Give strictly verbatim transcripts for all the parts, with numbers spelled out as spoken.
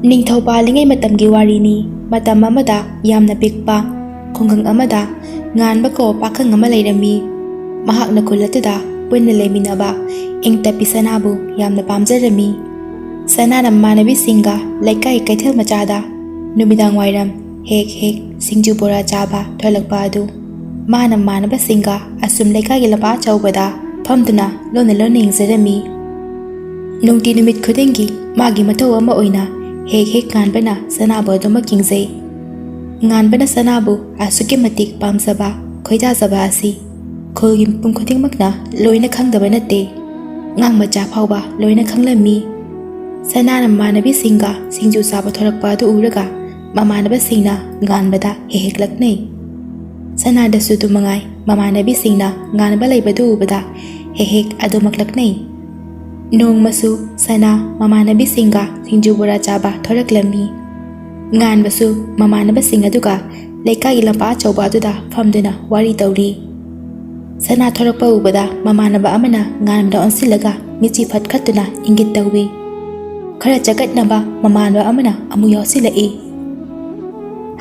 ꯅꯤꯡꯊꯧ ꯄꯥꯜꯂꯤꯉꯩ ꯃꯇꯝꯒꯤ ꯋꯥꯔꯤꯅꯤ꯫ ꯃꯇꯝ ꯑꯃꯗ ꯌꯥꯝꯅ ꯄꯤꯛꯄ ꯈꯨꯡꯒꯪ ꯑꯃꯗ ꯉꯥꯟꯕ ꯀꯧꯕ ꯄꯥꯈꯪ ꯑꯃ ꯂꯩꯔꯝꯃꯤ꯫ ꯃꯍꯥꯛꯅ ꯈꯨꯜ ꯑꯗꯨꯗ ꯄꯨꯟꯅ ꯂꯩꯃꯤꯟꯅꯕ ꯏꯪ ꯇꯞꯄꯤ ꯁꯅꯥꯕꯨ ꯌꯥꯝꯅ ꯄꯥꯝꯖꯔꯝꯃꯤ꯫ ꯁꯅꯥꯅ ꯃꯃꯥꯟꯅꯕꯤꯁꯤꯡꯒ ꯂꯩꯀꯥꯏ ꯀꯩꯊꯦꯜ ꯃꯆꯥꯗ ꯅꯨꯃꯤꯗꯥꯡ ꯋꯥꯏꯔꯝ ꯍꯦꯛ ꯍꯦꯛ ꯁꯤꯡꯖꯨ ꯕꯣꯔꯥ ꯆꯥꯕ ꯊꯣꯛꯂꯛꯄ ꯑꯗꯨ ꯃꯥꯅ ꯃꯃꯥꯟꯅꯕꯁꯤꯡꯒ ꯑꯁꯨꯝ ꯂꯩꯀꯥꯏꯒꯤ ꯂꯝꯄꯥꯛ ꯑꯆꯧꯕꯗ ꯐꯝꯗꯨꯅ ꯂꯣꯟꯅ ꯂꯣꯟꯅ ꯌꯦꯡꯖꯔꯝꯃꯤ꯫ ꯅꯨꯡꯇꯤ ꯅꯨꯃꯤꯠ ꯈꯨꯗꯤꯡꯒꯤ ꯃꯥꯒꯤ ꯃꯊꯧ ꯑꯃ ꯑꯣꯏꯅ ꯍꯦꯛ ꯍꯦꯛ ꯉꯥꯟꯕꯅ ꯁꯅꯥꯕꯨ ꯑꯗꯨꯃꯛ ꯌꯦꯡꯖꯩ꯫ ꯉꯥꯟꯕꯅ ꯁꯅꯥꯕꯨ ꯑꯁꯨꯛꯀꯤ ꯃꯇꯤꯛ ꯄꯥꯝꯖꯕ, ꯈꯣꯏꯗꯥꯖꯕ ꯑꯁꯤ ꯈꯨꯜꯒꯤ ꯃꯤꯄꯨꯝ ꯈꯨꯗꯤꯡꯃꯛꯅ ꯂꯣꯏꯅ ꯈꯪꯗꯕ ꯅꯠꯇꯦ꯫ ꯑꯉꯥꯡ ꯃꯆꯥ ꯐꯥꯎꯕ ꯂꯣꯏꯅ ꯈꯪꯂꯝꯃꯤ꯫ ꯁꯅꯥꯅ ꯃꯃꯥꯟꯅꯕꯤꯁꯤꯡꯒ ꯁꯤꯡꯖꯨ ꯆꯥꯕ ꯊꯣꯔꯛꯄ ꯑꯗꯨ ꯎꯔꯒ ꯃꯃꯥꯟꯅꯕꯁꯤꯡꯅ ꯉꯥꯟꯕꯗ ꯍꯦꯛ ꯍꯦꯛ ꯂꯛꯅꯩ꯫ ꯁꯅꯥꯗꯁꯨ ꯑꯗꯨ ꯃꯉꯥꯏ, ꯃꯃꯥꯟꯅꯕꯤꯁꯤꯡꯅ ꯉꯥꯟꯕ ꯂꯩꯕꯗꯨ ꯎꯕꯗ ꯍꯦꯛ ꯍꯦꯛ ꯑꯗꯨꯃꯛ ꯂꯛꯅꯩ꯫ ꯅꯣꯡꯃꯁꯨ ꯁꯅꯥ ꯃꯃꯥꯟꯅꯕꯤꯁꯤꯡꯒ ꯁꯤꯡꯖꯨ ꯕꯣꯔꯥ ꯆꯥꯕ ꯊꯣꯔꯛꯂꯝꯃꯤ꯫ ꯉꯥꯟꯕꯁꯨ ꯃꯃꯥꯟꯅꯕꯁꯤꯡ ꯑꯗꯨꯒ ꯂꯩꯀꯥꯏꯒꯤ ꯂꯝꯄꯥꯛ ꯑꯆꯧꯕ ꯑꯗꯨꯗ ꯐꯝꯗꯨꯅ ꯋꯥꯔꯤ ꯇꯧꯔꯤ꯫ ꯁꯅꯥ ꯊꯣꯔꯛꯄ ꯎꯕꯗ ꯃꯃꯥꯟꯅꯕ ꯑꯃꯅ ꯉꯥꯟꯕꯗ ꯑꯣꯟꯁꯤꯜꯂꯒ ꯃꯤꯠꯆꯤ ꯐꯠꯈꯠꯇꯨꯅ ꯏꯪꯒꯤꯠ ꯇꯧꯏ꯫ ꯈꯔ ꯆꯒꯠꯅꯕ ꯃꯃꯥꯟꯅꯕ ꯑꯃꯅ ꯑꯃꯨꯛ ꯌꯥꯎꯁꯤꯜꯂꯛꯏ꯫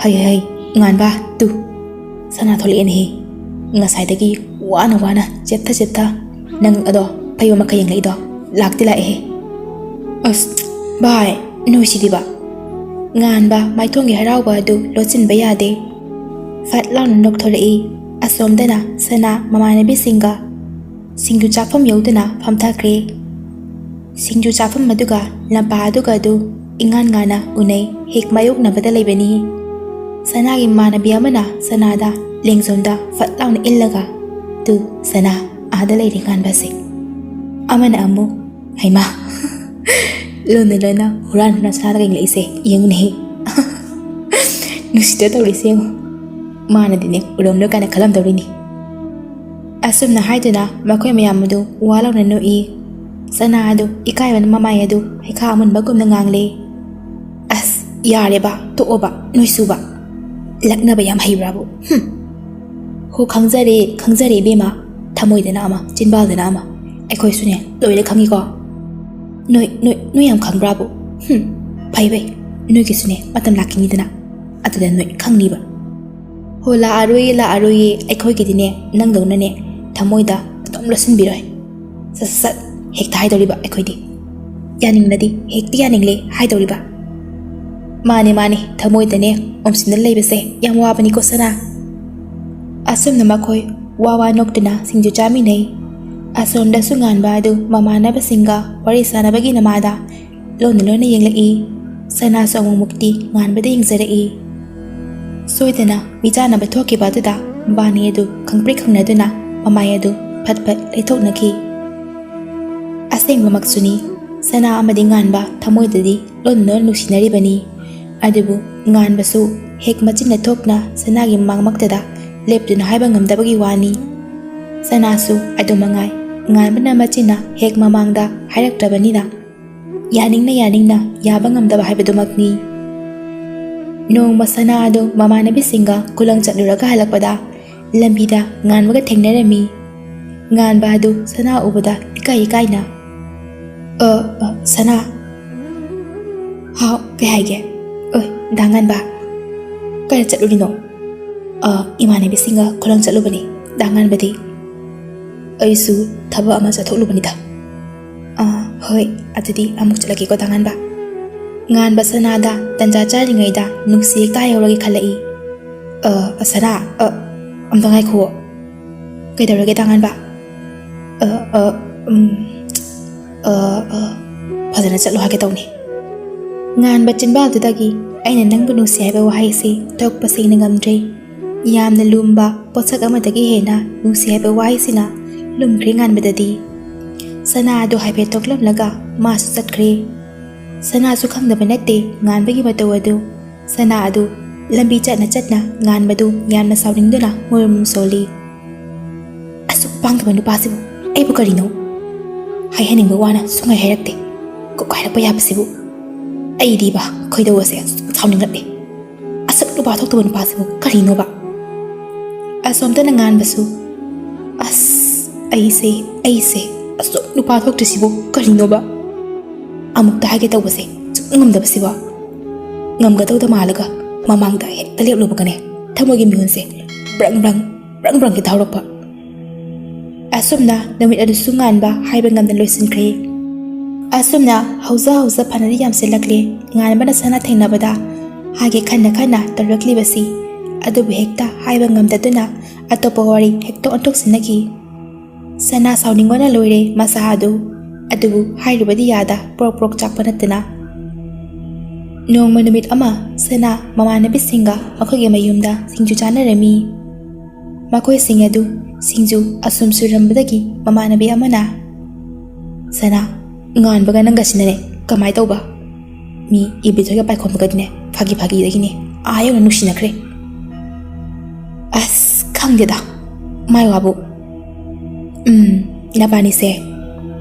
"ꯍꯩ ꯍꯩ, ꯉꯥꯟꯕ, ꯇꯨ, ꯁꯅꯥ ꯊꯣꯛꯂꯛꯑꯦꯅꯦꯍꯦ꯫ ꯉꯁꯥꯏꯗꯒꯤ ꯋꯥꯅ ꯋꯥꯅ ꯆꯦꯞꯊ ꯆꯦꯞꯊ ꯅꯪ ꯑꯗꯣ ꯐꯩꯕ ꯃꯈꯩ ꯌꯦꯡꯂꯛꯏꯗꯣ ꯂꯥꯛꯇꯤ ꯂꯥꯛꯑꯦꯍꯦ꯫ ꯑꯁ ꯚꯥꯏ, ꯅꯣꯏꯁꯤꯗꯤꯕ!" ꯉꯥꯟꯕ ꯃꯥꯏꯊꯣꯡꯒꯤ ꯍꯔꯥꯎꯕ ꯑꯗꯨ ꯂꯣꯠꯁꯤꯟꯕ ꯌꯥꯗꯦ꯫ ꯐꯠ ꯂꯥꯎꯅ ꯅꯣꯛꯊꯣꯔꯛꯏ꯫ ꯑꯁꯣꯝꯗꯅ ꯁꯅꯥ ꯃꯃꯥꯟꯅꯕꯤꯁꯤꯡꯒ ꯁꯤꯡꯖꯨ ꯆꯥꯐꯝ ꯌꯧꯗꯨꯅ ꯐꯝꯊꯈ꯭ꯔꯦ꯫ ꯁꯤꯡꯖꯨ ꯆꯥꯐꯝ ꯑꯗꯨꯒ ꯂꯝꯄꯥꯛ ꯑꯗꯨꯒ ꯑꯗꯨ ꯏꯉꯥꯟ ꯉꯥꯟꯅ ꯎꯅꯩ, ꯍꯦꯛ ꯃꯥꯌꯣꯛꯅꯕꯗ ꯂꯩꯕꯅꯤ꯫ ꯁꯅꯥꯒꯤ ꯃꯃꯥꯟꯅꯕꯤ ꯑꯃꯅ ꯁꯅꯥꯗ ꯂꯦꯡꯖꯨꯝꯗ ꯐꯠ ꯂꯥꯎꯅ ꯏꯜꯂꯒ, "ꯇꯨ ꯁꯅꯥ, ꯑꯥꯗ ꯂꯩꯔꯦ ꯉꯥꯟꯕꯁꯦ"꯫ ꯑꯃꯅ ꯑꯃꯨꯛ, "ꯍꯩꯃꯥ, ꯂꯣꯟꯅ ꯂꯣꯟꯅ ꯍꯨꯔꯥꯟ ꯍꯨꯔꯥꯟ ꯁꯅꯥꯗꯒ ꯏꯜꯂꯛꯏꯁꯦ ꯌꯦꯡꯉꯨꯅꯦꯍꯦ꯫ ꯅꯨꯡꯁꯤꯠꯇ ꯇꯧꯔꯤꯁꯦ ꯌꯦꯡꯉꯨ꯫ ꯃꯥꯅꯗꯤꯅꯦ ꯎꯔꯝꯂꯣꯏ ꯀꯥꯏꯅ ꯈꯜꯂꯝꯗꯧꯔꯤꯅꯤ"꯫ ꯑꯁꯨꯝꯅ ꯍꯥꯏꯗꯨꯅ ꯃꯈꯣꯏ ꯃꯌꯥꯝ ꯑꯗꯨ ꯋꯥ ꯂꯥꯎꯅ ꯅꯣꯛꯏ꯫ ꯁꯅꯥ ꯑꯗꯨ ꯏꯀꯥꯏꯕꯅ ꯃꯃꯥꯏ ꯑꯗꯨ ꯍꯩꯈꯥ ꯑꯃꯨꯟꯕꯒꯨꯝꯅ ꯉꯥꯡꯂꯦ꯫ "ꯑꯁ, ꯌꯥꯔꯦꯕ, ꯇꯣꯛꯑꯣꯕ, ꯅꯣꯏꯁꯨꯕ꯫ ꯂꯛꯅꯕ ꯌꯥꯝ ꯍꯩꯕ꯭ꯔꯥꯕꯨ? ꯍꯨꯝ!" "ꯍꯣ, ꯈꯪꯖꯔꯦ, ꯈꯪꯖꯔꯦ ꯏꯕꯦꯝꯃ꯫ ꯊꯃꯣꯏꯗꯅ ꯑꯃ, ꯆꯤꯟꯕꯥꯜꯗꯅ ꯑꯃ꯫ ꯑꯩꯈꯣꯏꯁꯨꯅꯦ, ꯂꯣꯏꯅ ꯈꯪꯉꯤꯀꯣ꯫ ꯅꯣꯏ, ꯅꯣꯏ, ꯅꯣꯏ ꯌꯥꯝ ꯈꯪꯕ꯭ꯔꯥꯕꯨ? ꯍꯨꯝ!" "ꯐꯩ ꯐꯩ, ꯅꯣꯏꯒꯤꯁꯨꯅꯦ ꯃꯇꯝ ꯂꯥꯛꯈꯤꯅꯤꯗꯅ, ꯑꯗꯨꯗ ꯅꯣꯏ ꯈꯪꯅꯤꯕ꯫ ꯍꯣ, ꯂꯥꯛꯑꯔꯣꯏꯌꯦ, ꯂꯥꯛꯑꯔꯣꯏꯌꯦ, ꯑꯩꯈꯣꯏꯒꯤꯗꯤꯅꯦ ꯅꯪꯗꯧꯅꯅꯦ ꯊꯃꯣꯏꯗ ꯑꯗꯨꯝ ꯂꯣꯠꯁꯤꯟꯕꯤꯔꯣꯏ꯫ ꯁꯠ ꯁꯠ ꯁꯠ ꯍꯦꯛꯇ ꯍꯥꯏꯗꯧꯔꯤꯕ ꯑꯩꯈꯣꯏꯗꯤ꯫ ꯌꯥꯅꯤꯡꯂꯗꯤ ꯍꯦꯛꯇ ꯌꯥꯅꯤꯡꯂꯦ ꯍꯥꯏꯗꯧꯔꯤꯕ"꯫ "ꯃꯥꯅꯦ ꯃꯥꯅꯦ, ꯊꯃꯣꯏꯗꯅꯦ ꯑꯣꯝꯁꯤꯟꯅ ꯂꯩꯕꯁꯦ ꯌꯥꯝ ꯋꯥꯕꯅꯤꯀꯣ ꯁꯅꯥ"꯫ ꯑꯁꯨꯝꯅ ꯃꯈꯣꯏ ꯋꯥ ꯋꯥ ꯅꯣꯛꯇꯨꯅ ꯁꯤꯡꯖꯨ ꯆꯥꯃꯤꯟꯅꯩ꯫ ꯑꯁꯣꯝꯗꯁꯨ ꯉꯥꯟꯕ ꯑꯗꯨ ꯃꯃꯥꯟꯅꯕꯁꯤꯡꯒ ꯋꯥꯔꯤ ꯁꯥꯟꯅꯕꯒꯤ ꯅꯃꯥꯗ ꯂꯣꯟꯅ ꯂꯣꯟꯅ ꯌꯦꯡꯂꯛꯏ꯫ ꯁꯅꯥꯁꯨ ꯑꯃꯨꯛꯃꯨꯛꯇꯤ ꯉꯥꯟꯕꯗ ꯌꯦꯡꯖꯔꯛꯏ꯫ ꯁꯣꯏꯗꯅ ꯃꯤꯆꯥꯟꯅꯕ ꯊꯣꯛꯈꯤꯕ ꯑꯗꯨꯗ ꯕꯥꯅꯤ ꯑꯗꯨ ꯈꯪꯄ꯭ꯔꯦꯛ ꯈꯪꯅꯗꯨꯅ ꯃꯃꯥꯏ ꯑꯗꯨ ꯐꯠ ꯐꯠ ꯂꯩꯊꯣꯛꯅꯈꯤ꯫ ꯑꯁꯦꯡꯕꯃꯛꯁꯨꯅꯤ, ꯁꯅꯥ ꯑꯃꯗꯤ ꯉꯥꯟꯕ ꯊꯃꯣꯏꯗꯗꯤ ꯂꯣꯟꯅ ꯂꯣꯟ ꯅꯨꯡꯁꯤꯅꯔꯤꯕꯅꯤ꯫ ꯑꯗꯨꯕꯨ ꯉꯥꯟꯕꯁꯨ ꯍꯦꯛ ꯃꯆꯤꯟꯅ ꯊꯣꯛꯅ ꯁꯅꯥꯒꯤ ꯃꯃꯥꯡꯃꯛꯇꯗ ꯂꯦꯞꯇꯨꯅ ꯍꯥꯏꯕ ꯉꯝꯗꯕꯒꯤ ꯋꯥꯅꯤ꯫ ꯁꯅꯥꯁꯨ ꯑꯗꯨ ꯃꯉꯥꯏ, ꯉꯥꯟꯕꯅ ꯃꯆꯤꯟꯅ ꯍꯦꯛ ꯃꯃꯥꯡꯗ ꯍꯥꯏꯔꯛꯇ꯭ꯔꯕꯅꯤꯅ ꯌꯥꯅꯤꯡꯅ ꯌꯥꯅꯤꯡꯅ ꯌꯥꯕ ꯉꯝꯗꯕ ꯍꯥꯏꯕꯗꯨꯃꯛꯅꯤ꯫ ꯅꯣꯡꯃ ꯁꯅꯥ ꯑꯗꯨ ꯃꯃꯥꯟꯅꯕꯤꯁꯤꯡꯒ ꯈꯨꯂꯪ ꯆꯠꯂꯨꯔꯒ ꯍꯜꯂꯛꯄꯗ ꯂꯝꯕꯤꯗ ꯉꯥꯟꯕꯒ ꯊꯦꯡꯅꯔꯝꯃꯤ꯫ ꯉꯥꯟꯕ ꯑꯗꯨ ꯁꯅꯥ ꯎꯕꯗ ꯏꯀꯥꯏ ꯏꯀꯥꯏꯅ, "ꯑ, ꯑ, ꯁꯅꯥ"꯫ "ꯍꯥꯎ, ꯀꯩ ꯍꯥꯏꯒꯦ?" "ꯑꯣꯏ, ꯗꯥ ꯉꯥꯟꯕ, ꯀꯥꯏꯗ ꯆꯠꯂꯨꯔꯤꯅꯣ?" "ꯑ, ꯏꯃꯥꯟꯅꯕꯤꯁꯤꯡꯒ ꯈꯨꯂꯪ ꯆꯠꯂꯨꯕꯅꯤ, ꯗꯥ ꯉꯥꯟꯕꯗꯤ?" "ꯑꯩꯁꯨ ꯊꯕꯛ ꯑꯃ ꯆꯠꯊꯣꯛꯂꯨꯕꯅꯤꯗ"꯫ "ꯑ, ꯍꯣꯏ, ꯑꯗꯨꯗꯤ ꯑꯃꯨꯛ ꯆꯠꯂꯒꯦꯀꯣ, ꯗꯥ ꯉꯥꯟꯕ"꯫ ꯉꯥꯟꯕ ꯁꯅꯥꯗ ꯇꯟꯖꯥ ꯆꯥꯔꯤꯉꯩꯗ ꯅꯨꯡꯁꯤ ꯍꯦꯛꯇ ꯍꯥꯏꯍꯧꯔꯒꯦ ꯈꯜꯂꯛꯏ꯫ "ꯑ, ꯑ, ꯁꯅꯥ, ꯑ, ꯑꯝꯇ ꯉꯥꯏꯈꯨꯑꯣ"꯫ "ꯀꯩꯗꯧꯔꯒꯦ, ꯗꯥ ꯉꯥꯟꯕ?" "ꯑ, ꯑ, ꯎꯝ, ꯑ, ꯑ, ꯐꯖꯅ ꯆꯠꯂꯣ ꯍꯥꯏꯒꯦ ꯇꯧꯅꯤ"꯫ ꯉꯥꯟꯕ ꯆꯤꯟꯕꯥꯜꯗꯨꯗꯒꯤ "ꯑꯩꯅ ꯅꯪꯕꯨ ꯅꯨꯡꯁꯤ" ꯍꯥꯏꯕ ꯋꯥꯍꯩꯁꯤ ꯊꯣꯛꯄ ꯁꯦꯡꯅ ꯉꯝꯗ꯭ꯔꯦ꯫ ꯌꯥꯝꯅ ꯂꯨꯝꯕ ꯄꯣꯠꯁꯛ ꯑꯃꯗꯒꯤ ꯍꯦꯟꯅ ꯅꯨꯡꯁꯤ ꯍꯥꯏꯕ ꯋꯥꯍꯩꯁꯤꯅ ꯂꯨꯝꯈ꯭ꯔꯦ ꯉꯥꯟꯕꯗꯗꯤ꯫ ꯁꯅꯥ ꯑꯗꯨ ꯍꯥꯏꯐꯦꯠ ꯇꯣꯛꯂꯝꯂꯒ ꯃꯥꯁꯨ ꯆꯠꯈ꯭ꯔꯦ꯫ ꯁꯅꯥꯁꯨ ꯈꯪꯗꯕ ꯅꯠꯇꯦ ꯉꯥꯟꯕꯒꯤ ꯃꯇꯧ ꯑꯗꯨ꯫ ꯁꯅꯥ ꯑꯗꯨ ꯂꯝꯕꯤ ꯆꯠꯅ ꯆꯠꯅ ꯉꯥꯟꯕꯗꯨ ꯌꯥꯝꯅ ꯁꯥꯎꯅꯤꯡꯗꯨꯅ ꯃꯨꯔꯨꯝ ꯁꯣꯜꯂꯤ꯫ "ꯑꯁꯨꯛ ꯄꯥꯡꯗꯕ ꯅꯨꯄꯥꯁꯤꯕꯨ ꯑꯩꯕꯨ ꯀꯔꯤꯅꯣ ꯍꯥꯏꯍꯟꯅꯤꯡꯕ ꯋꯥꯅ ꯁꯨꯡꯍꯥꯏ ꯍꯥꯏꯔꯛꯇꯦ꯫ ꯀꯣꯛ ꯍꯥꯏꯔꯛꯄ ꯌꯥꯕꯁꯤꯕꯨ꯫ ꯑꯩꯗꯤꯕ ꯈꯣꯏꯗꯧ ꯑꯁꯦ ꯁꯥꯎꯅꯤꯡꯂꯛꯂꯦ꯫ ꯑꯁꯨꯛ ꯅꯨꯄꯥ ꯊꯣꯛꯇꯕ ꯅꯨꯄꯥꯁꯤꯕꯨ ꯀꯔꯤꯅꯣꯕ?" ꯑꯁꯣꯝꯗꯅ ꯉꯥꯟꯕꯁꯨ, "ꯑꯁ, ꯑꯩꯁꯦ, ꯑꯩꯁꯦ, ꯑꯁꯨꯛ ꯅꯨꯄꯥ ꯊꯣꯛꯇ꯭ꯔꯤꯁꯤꯕꯨ ꯀꯔꯤꯅꯣꯕ? ꯑꯃꯨꯛꯇ ꯍꯥꯏꯒꯦ ꯇꯧꯕꯁꯦ ꯁꯨꯛ ꯉꯝꯗꯕꯁꯤꯕꯣ? ꯉꯝꯒꯗꯧꯗ ꯃꯥꯜꯂꯒ ꯃꯃꯥꯡꯗ ꯍꯦꯛꯇ ꯂꯦꯞꯂꯨꯕꯒꯅꯦ, ꯊꯃꯣꯏꯒꯤ ꯃꯤꯍꯨꯟꯁꯦ ꯕ꯭ꯔꯪ ꯕ꯭ꯔꯪ ꯕ꯭ꯔꯪ ꯕ꯭ꯔꯪ ꯍꯦꯛꯇ ꯍꯧꯔꯛꯄ꯫ ꯑꯁꯨꯝꯅ ꯅꯨꯃꯤꯠ ꯑꯗꯨꯁꯨ ꯉꯥꯟꯕ ꯍꯥꯏꯕ ꯉꯝꯗꯅ ꯂꯣꯏꯁꯤꯟꯈ꯭ꯔꯦ꯫ ꯑꯁꯨꯝꯅ ꯍꯧꯖ ꯍꯧꯖ ꯐꯅꯗꯤ ꯌꯥꯝꯁꯤꯜꯂꯛꯂꯦ꯫ ꯉꯥꯟꯕꯅ ꯁꯅꯥ ꯊꯦꯡꯅꯕꯗ ꯍꯥꯏꯒꯦ ꯈꯟꯅ ꯈꯟꯅ ꯇꯧꯔꯛꯂꯤꯕꯁꯤ, ꯑꯗꯨꯕꯨ ꯍꯦꯛꯇ ꯍꯥꯏꯕ ꯉꯝꯗꯗꯨꯅ ꯑꯇꯣꯞꯄ ꯋꯥꯔꯤ ꯍꯦꯛꯇ ꯑꯣꯟꯊꯣꯛꯁꯤꯟꯅꯈꯤ꯫ ꯁꯅꯥ ꯁꯥꯎꯅꯤꯡꯕꯅ ꯂꯣꯏꯔꯦ ꯃꯁꯥ ꯑꯗꯨ, ꯑꯗꯨꯕꯨ ꯍꯥꯏꯔꯨꯕꯗꯤ ꯌꯥꯗ ꯄ꯭ꯔꯣꯛ ꯄ꯭ꯔꯣꯛ ꯆꯥꯛꯄ ꯅꯠꯇꯅ꯫ ꯅꯣꯡꯃ ꯅꯨꯃꯤꯠ ꯑꯃ ꯁꯅꯥ ꯃꯃꯥꯟꯅꯕꯤꯁꯤꯡꯒ ꯃꯈꯣꯏꯒꯤ ꯃꯌꯨꯝꯗ ꯁꯤꯡꯖꯨ ꯆꯥꯅꯔꯝꯃꯤ꯫ ꯃꯈꯣꯏꯁꯤꯡ ꯑꯗꯨ ꯁꯤꯡꯖꯨ ꯑꯁꯨꯝ ꯁꯨꯔꯝꯕꯗꯒꯤ ꯃꯃꯥꯟꯅꯕꯤ ꯑꯃꯅ, "ꯁꯅꯥ, ꯉꯥꯟꯕꯒ ꯅꯪꯒꯁꯤꯅꯅꯦ ꯀꯃꯥꯏ ꯇꯧꯕ? ꯃꯤ ꯏꯕꯤꯊꯣꯏꯒ ꯄꯥꯏꯈꯣꯝꯕꯒꯗꯤꯅꯦ ꯐꯥꯒꯤ ꯐꯥꯒꯤꯗꯒꯤꯅꯦ ꯑꯥ ꯌꯧꯅ ꯅꯨꯡꯁꯤꯅꯈ꯭ꯔꯦ꯫ ꯑꯁ, ꯈꯪꯗꯦꯗ, ꯃꯥꯏ ꯋꯥꯕꯨ꯫ ꯎꯝ, ꯅꯕꯥꯅꯤꯁꯦ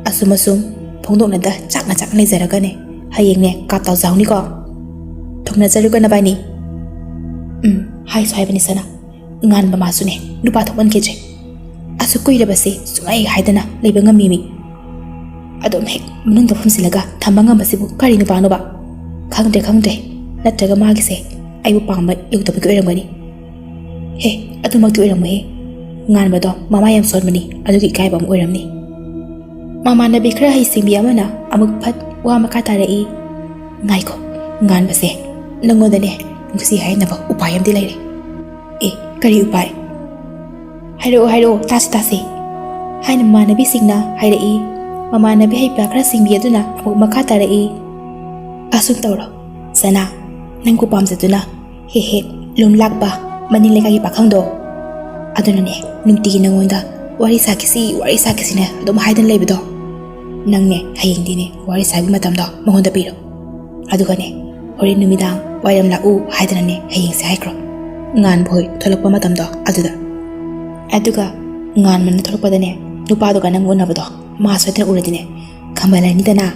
ꯑꯁꯨꯝ ꯑꯁꯨꯝ ꯐꯣꯡꯗꯣꯛꯅꯗ ꯆꯥꯛꯅ ꯆꯥꯛꯅ ꯂꯩꯖꯔꯒꯅꯦ ꯍꯌꯦꯡꯅꯦ ꯀꯥꯞ ꯇꯥꯎꯖꯍꯧꯅꯤꯀꯣ꯫ ꯊꯨꯡꯅꯖꯔꯨꯀꯣ ꯅꯕꯥꯅꯤ꯫" ꯎꯝ, ꯍꯥꯏꯁꯨ ꯍꯥꯏꯕꯅꯤ ꯁꯅꯥ, ꯉꯥꯟꯕ ꯃꯥꯁꯨꯅꯦ ꯅꯨꯄꯥ ꯊꯣꯛꯃꯟꯈꯤꯗ꯭ꯔꯦ꯫ ꯑꯁꯨꯛ ꯀꯨꯏꯔꯕꯁꯦ ꯁꯨꯡꯍꯥꯏ ꯍꯥꯏꯗꯅ ꯂꯩꯕ ꯉꯝꯃꯤꯃꯤ꯫ ꯑꯗꯨꯝ ꯍꯦꯛ ꯃꯅꯨꯡꯗ ꯐꯨꯝꯖꯤꯜꯂꯒ ꯊꯝꯕ ꯉꯝꯕꯁꯤꯕꯨ ꯀꯔꯤ ꯅꯨꯄꯥꯅꯣꯕ? ꯈꯪꯗ꯭ꯔꯦ, ꯈꯪꯗ꯭ꯔꯦ꯫ ꯅꯠꯇ꯭ꯔꯒ ꯃꯥꯒꯤꯁꯦ ꯑꯩꯕꯨ ꯄꯥꯝꯕ ꯌꯧꯗꯕꯒꯤ ꯑꯣꯏꯔꯝꯒꯅꯤ꯫ ꯍꯦ, ꯑꯗꯨꯃꯛꯇꯤ ꯑꯣꯏꯔꯝꯃꯣꯏꯍꯦ꯫ ꯉꯥꯟꯕꯗꯣ ꯃꯃꯥ ꯌꯥꯝ ꯁꯣꯟꯕꯅꯤ, ꯑꯗꯨꯒꯤ ꯏꯀꯥꯏꯕ ꯑꯃ ꯑꯣꯏꯔꯝꯅꯤ꯫ ꯃꯃꯥꯟꯅꯕꯤ ꯈꯔ ꯍꯩꯁꯤꯡꯕꯤ ꯑꯃꯅ ꯑꯃꯨꯛ ꯐꯠ ꯋꯥ ꯃꯈꯥ ꯇꯥꯔꯛꯏ꯫ "ꯉꯥꯏꯈꯣ, ꯉꯥꯟꯕꯁꯦ, ꯅꯪꯉꯣꯟꯗꯅꯦ ꯅꯨꯡꯁꯤ ꯍꯥꯏꯅꯕ ꯎꯄꯥꯏ ꯑꯃꯗꯤ ꯂꯩꯔꯦ꯫" "ꯑꯦ, ꯀꯔꯤ ꯎꯄꯥꯏ? ꯍꯥꯏꯔꯛꯑꯣ, ꯍꯥꯏꯔꯛꯑꯣ, ꯇꯥꯁꯤ, ꯇꯥꯁꯤ," ꯍꯥꯏꯅ ꯃꯃꯥꯟꯅꯕꯤꯁꯤꯡꯅ ꯍꯥꯏꯔꯛꯏ꯫ ꯃꯃꯥꯟꯅꯕꯤ ꯍꯩꯄꯥ ꯈꯔ ꯁꯤꯡꯕꯤ ꯑꯗꯨꯅ ꯑꯃꯨꯛ ꯃꯈꯥ ꯇꯥꯔꯛꯏ꯫ "ꯑꯁꯨꯝ ꯇꯧꯔꯣ, ꯁꯅꯥ, ꯅꯪꯕꯨ ꯄꯥꯝꯖꯗꯨꯅ ꯍꯦꯛ ꯍꯦꯛ ꯂꯨꯝ ꯂꯥꯛꯄ ꯃꯅꯤꯡ ꯂꯩꯀꯥꯏꯒꯤ ꯄꯥꯈꯪꯗꯣ, ꯑꯗꯨꯅꯅꯦ ꯅꯨꯡꯇꯤꯒꯤ ꯅꯉꯣꯟꯗ ꯋꯥꯔꯤ ꯁꯥꯈꯤꯁꯤ, ꯋꯥꯔꯤ ꯁꯥꯈꯤꯁꯤꯅꯦ ꯑꯗꯨꯝ ꯍꯥꯏꯗꯅ ꯂꯩꯕꯗꯣ, ꯅꯪꯅꯦ ꯍꯌꯦꯡꯗꯤꯅꯦ ꯋꯥꯔꯤ ꯁꯥꯕꯒꯤ ꯃꯇꯝꯗꯣ ꯃꯉꯣꯟꯗ ꯄꯤꯔꯣ꯫ ꯑꯗꯨꯒꯅꯦ ꯍꯣꯔꯦꯟ ꯅꯨꯃꯤꯗꯥꯡ ꯋꯥꯏꯔꯝ ꯂꯥꯛꯎ ꯍꯥꯏꯗꯅꯅꯦ ꯍꯌꯦꯡꯁꯦ ꯍꯥꯏꯈ꯭ꯔꯣ, ꯉꯥꯟꯕ ꯍꯣꯏ ꯊꯣꯛꯂꯛꯄ ꯃꯇꯝꯗꯣ ꯑꯗꯨꯗ꯫ ꯑꯗꯨꯒ ꯉꯥꯟꯕꯅ ꯊꯣꯛꯂꯛꯄꯗꯅꯦ ꯅꯨꯄꯥꯗꯨꯒ ꯅꯪ ꯎꯅꯕꯗꯣ ꯃꯥ ꯁꯣꯏꯗꯅ ꯎꯔꯗꯤꯅꯦ ꯈꯝꯕꯜꯂꯅꯤꯗꯅ꯫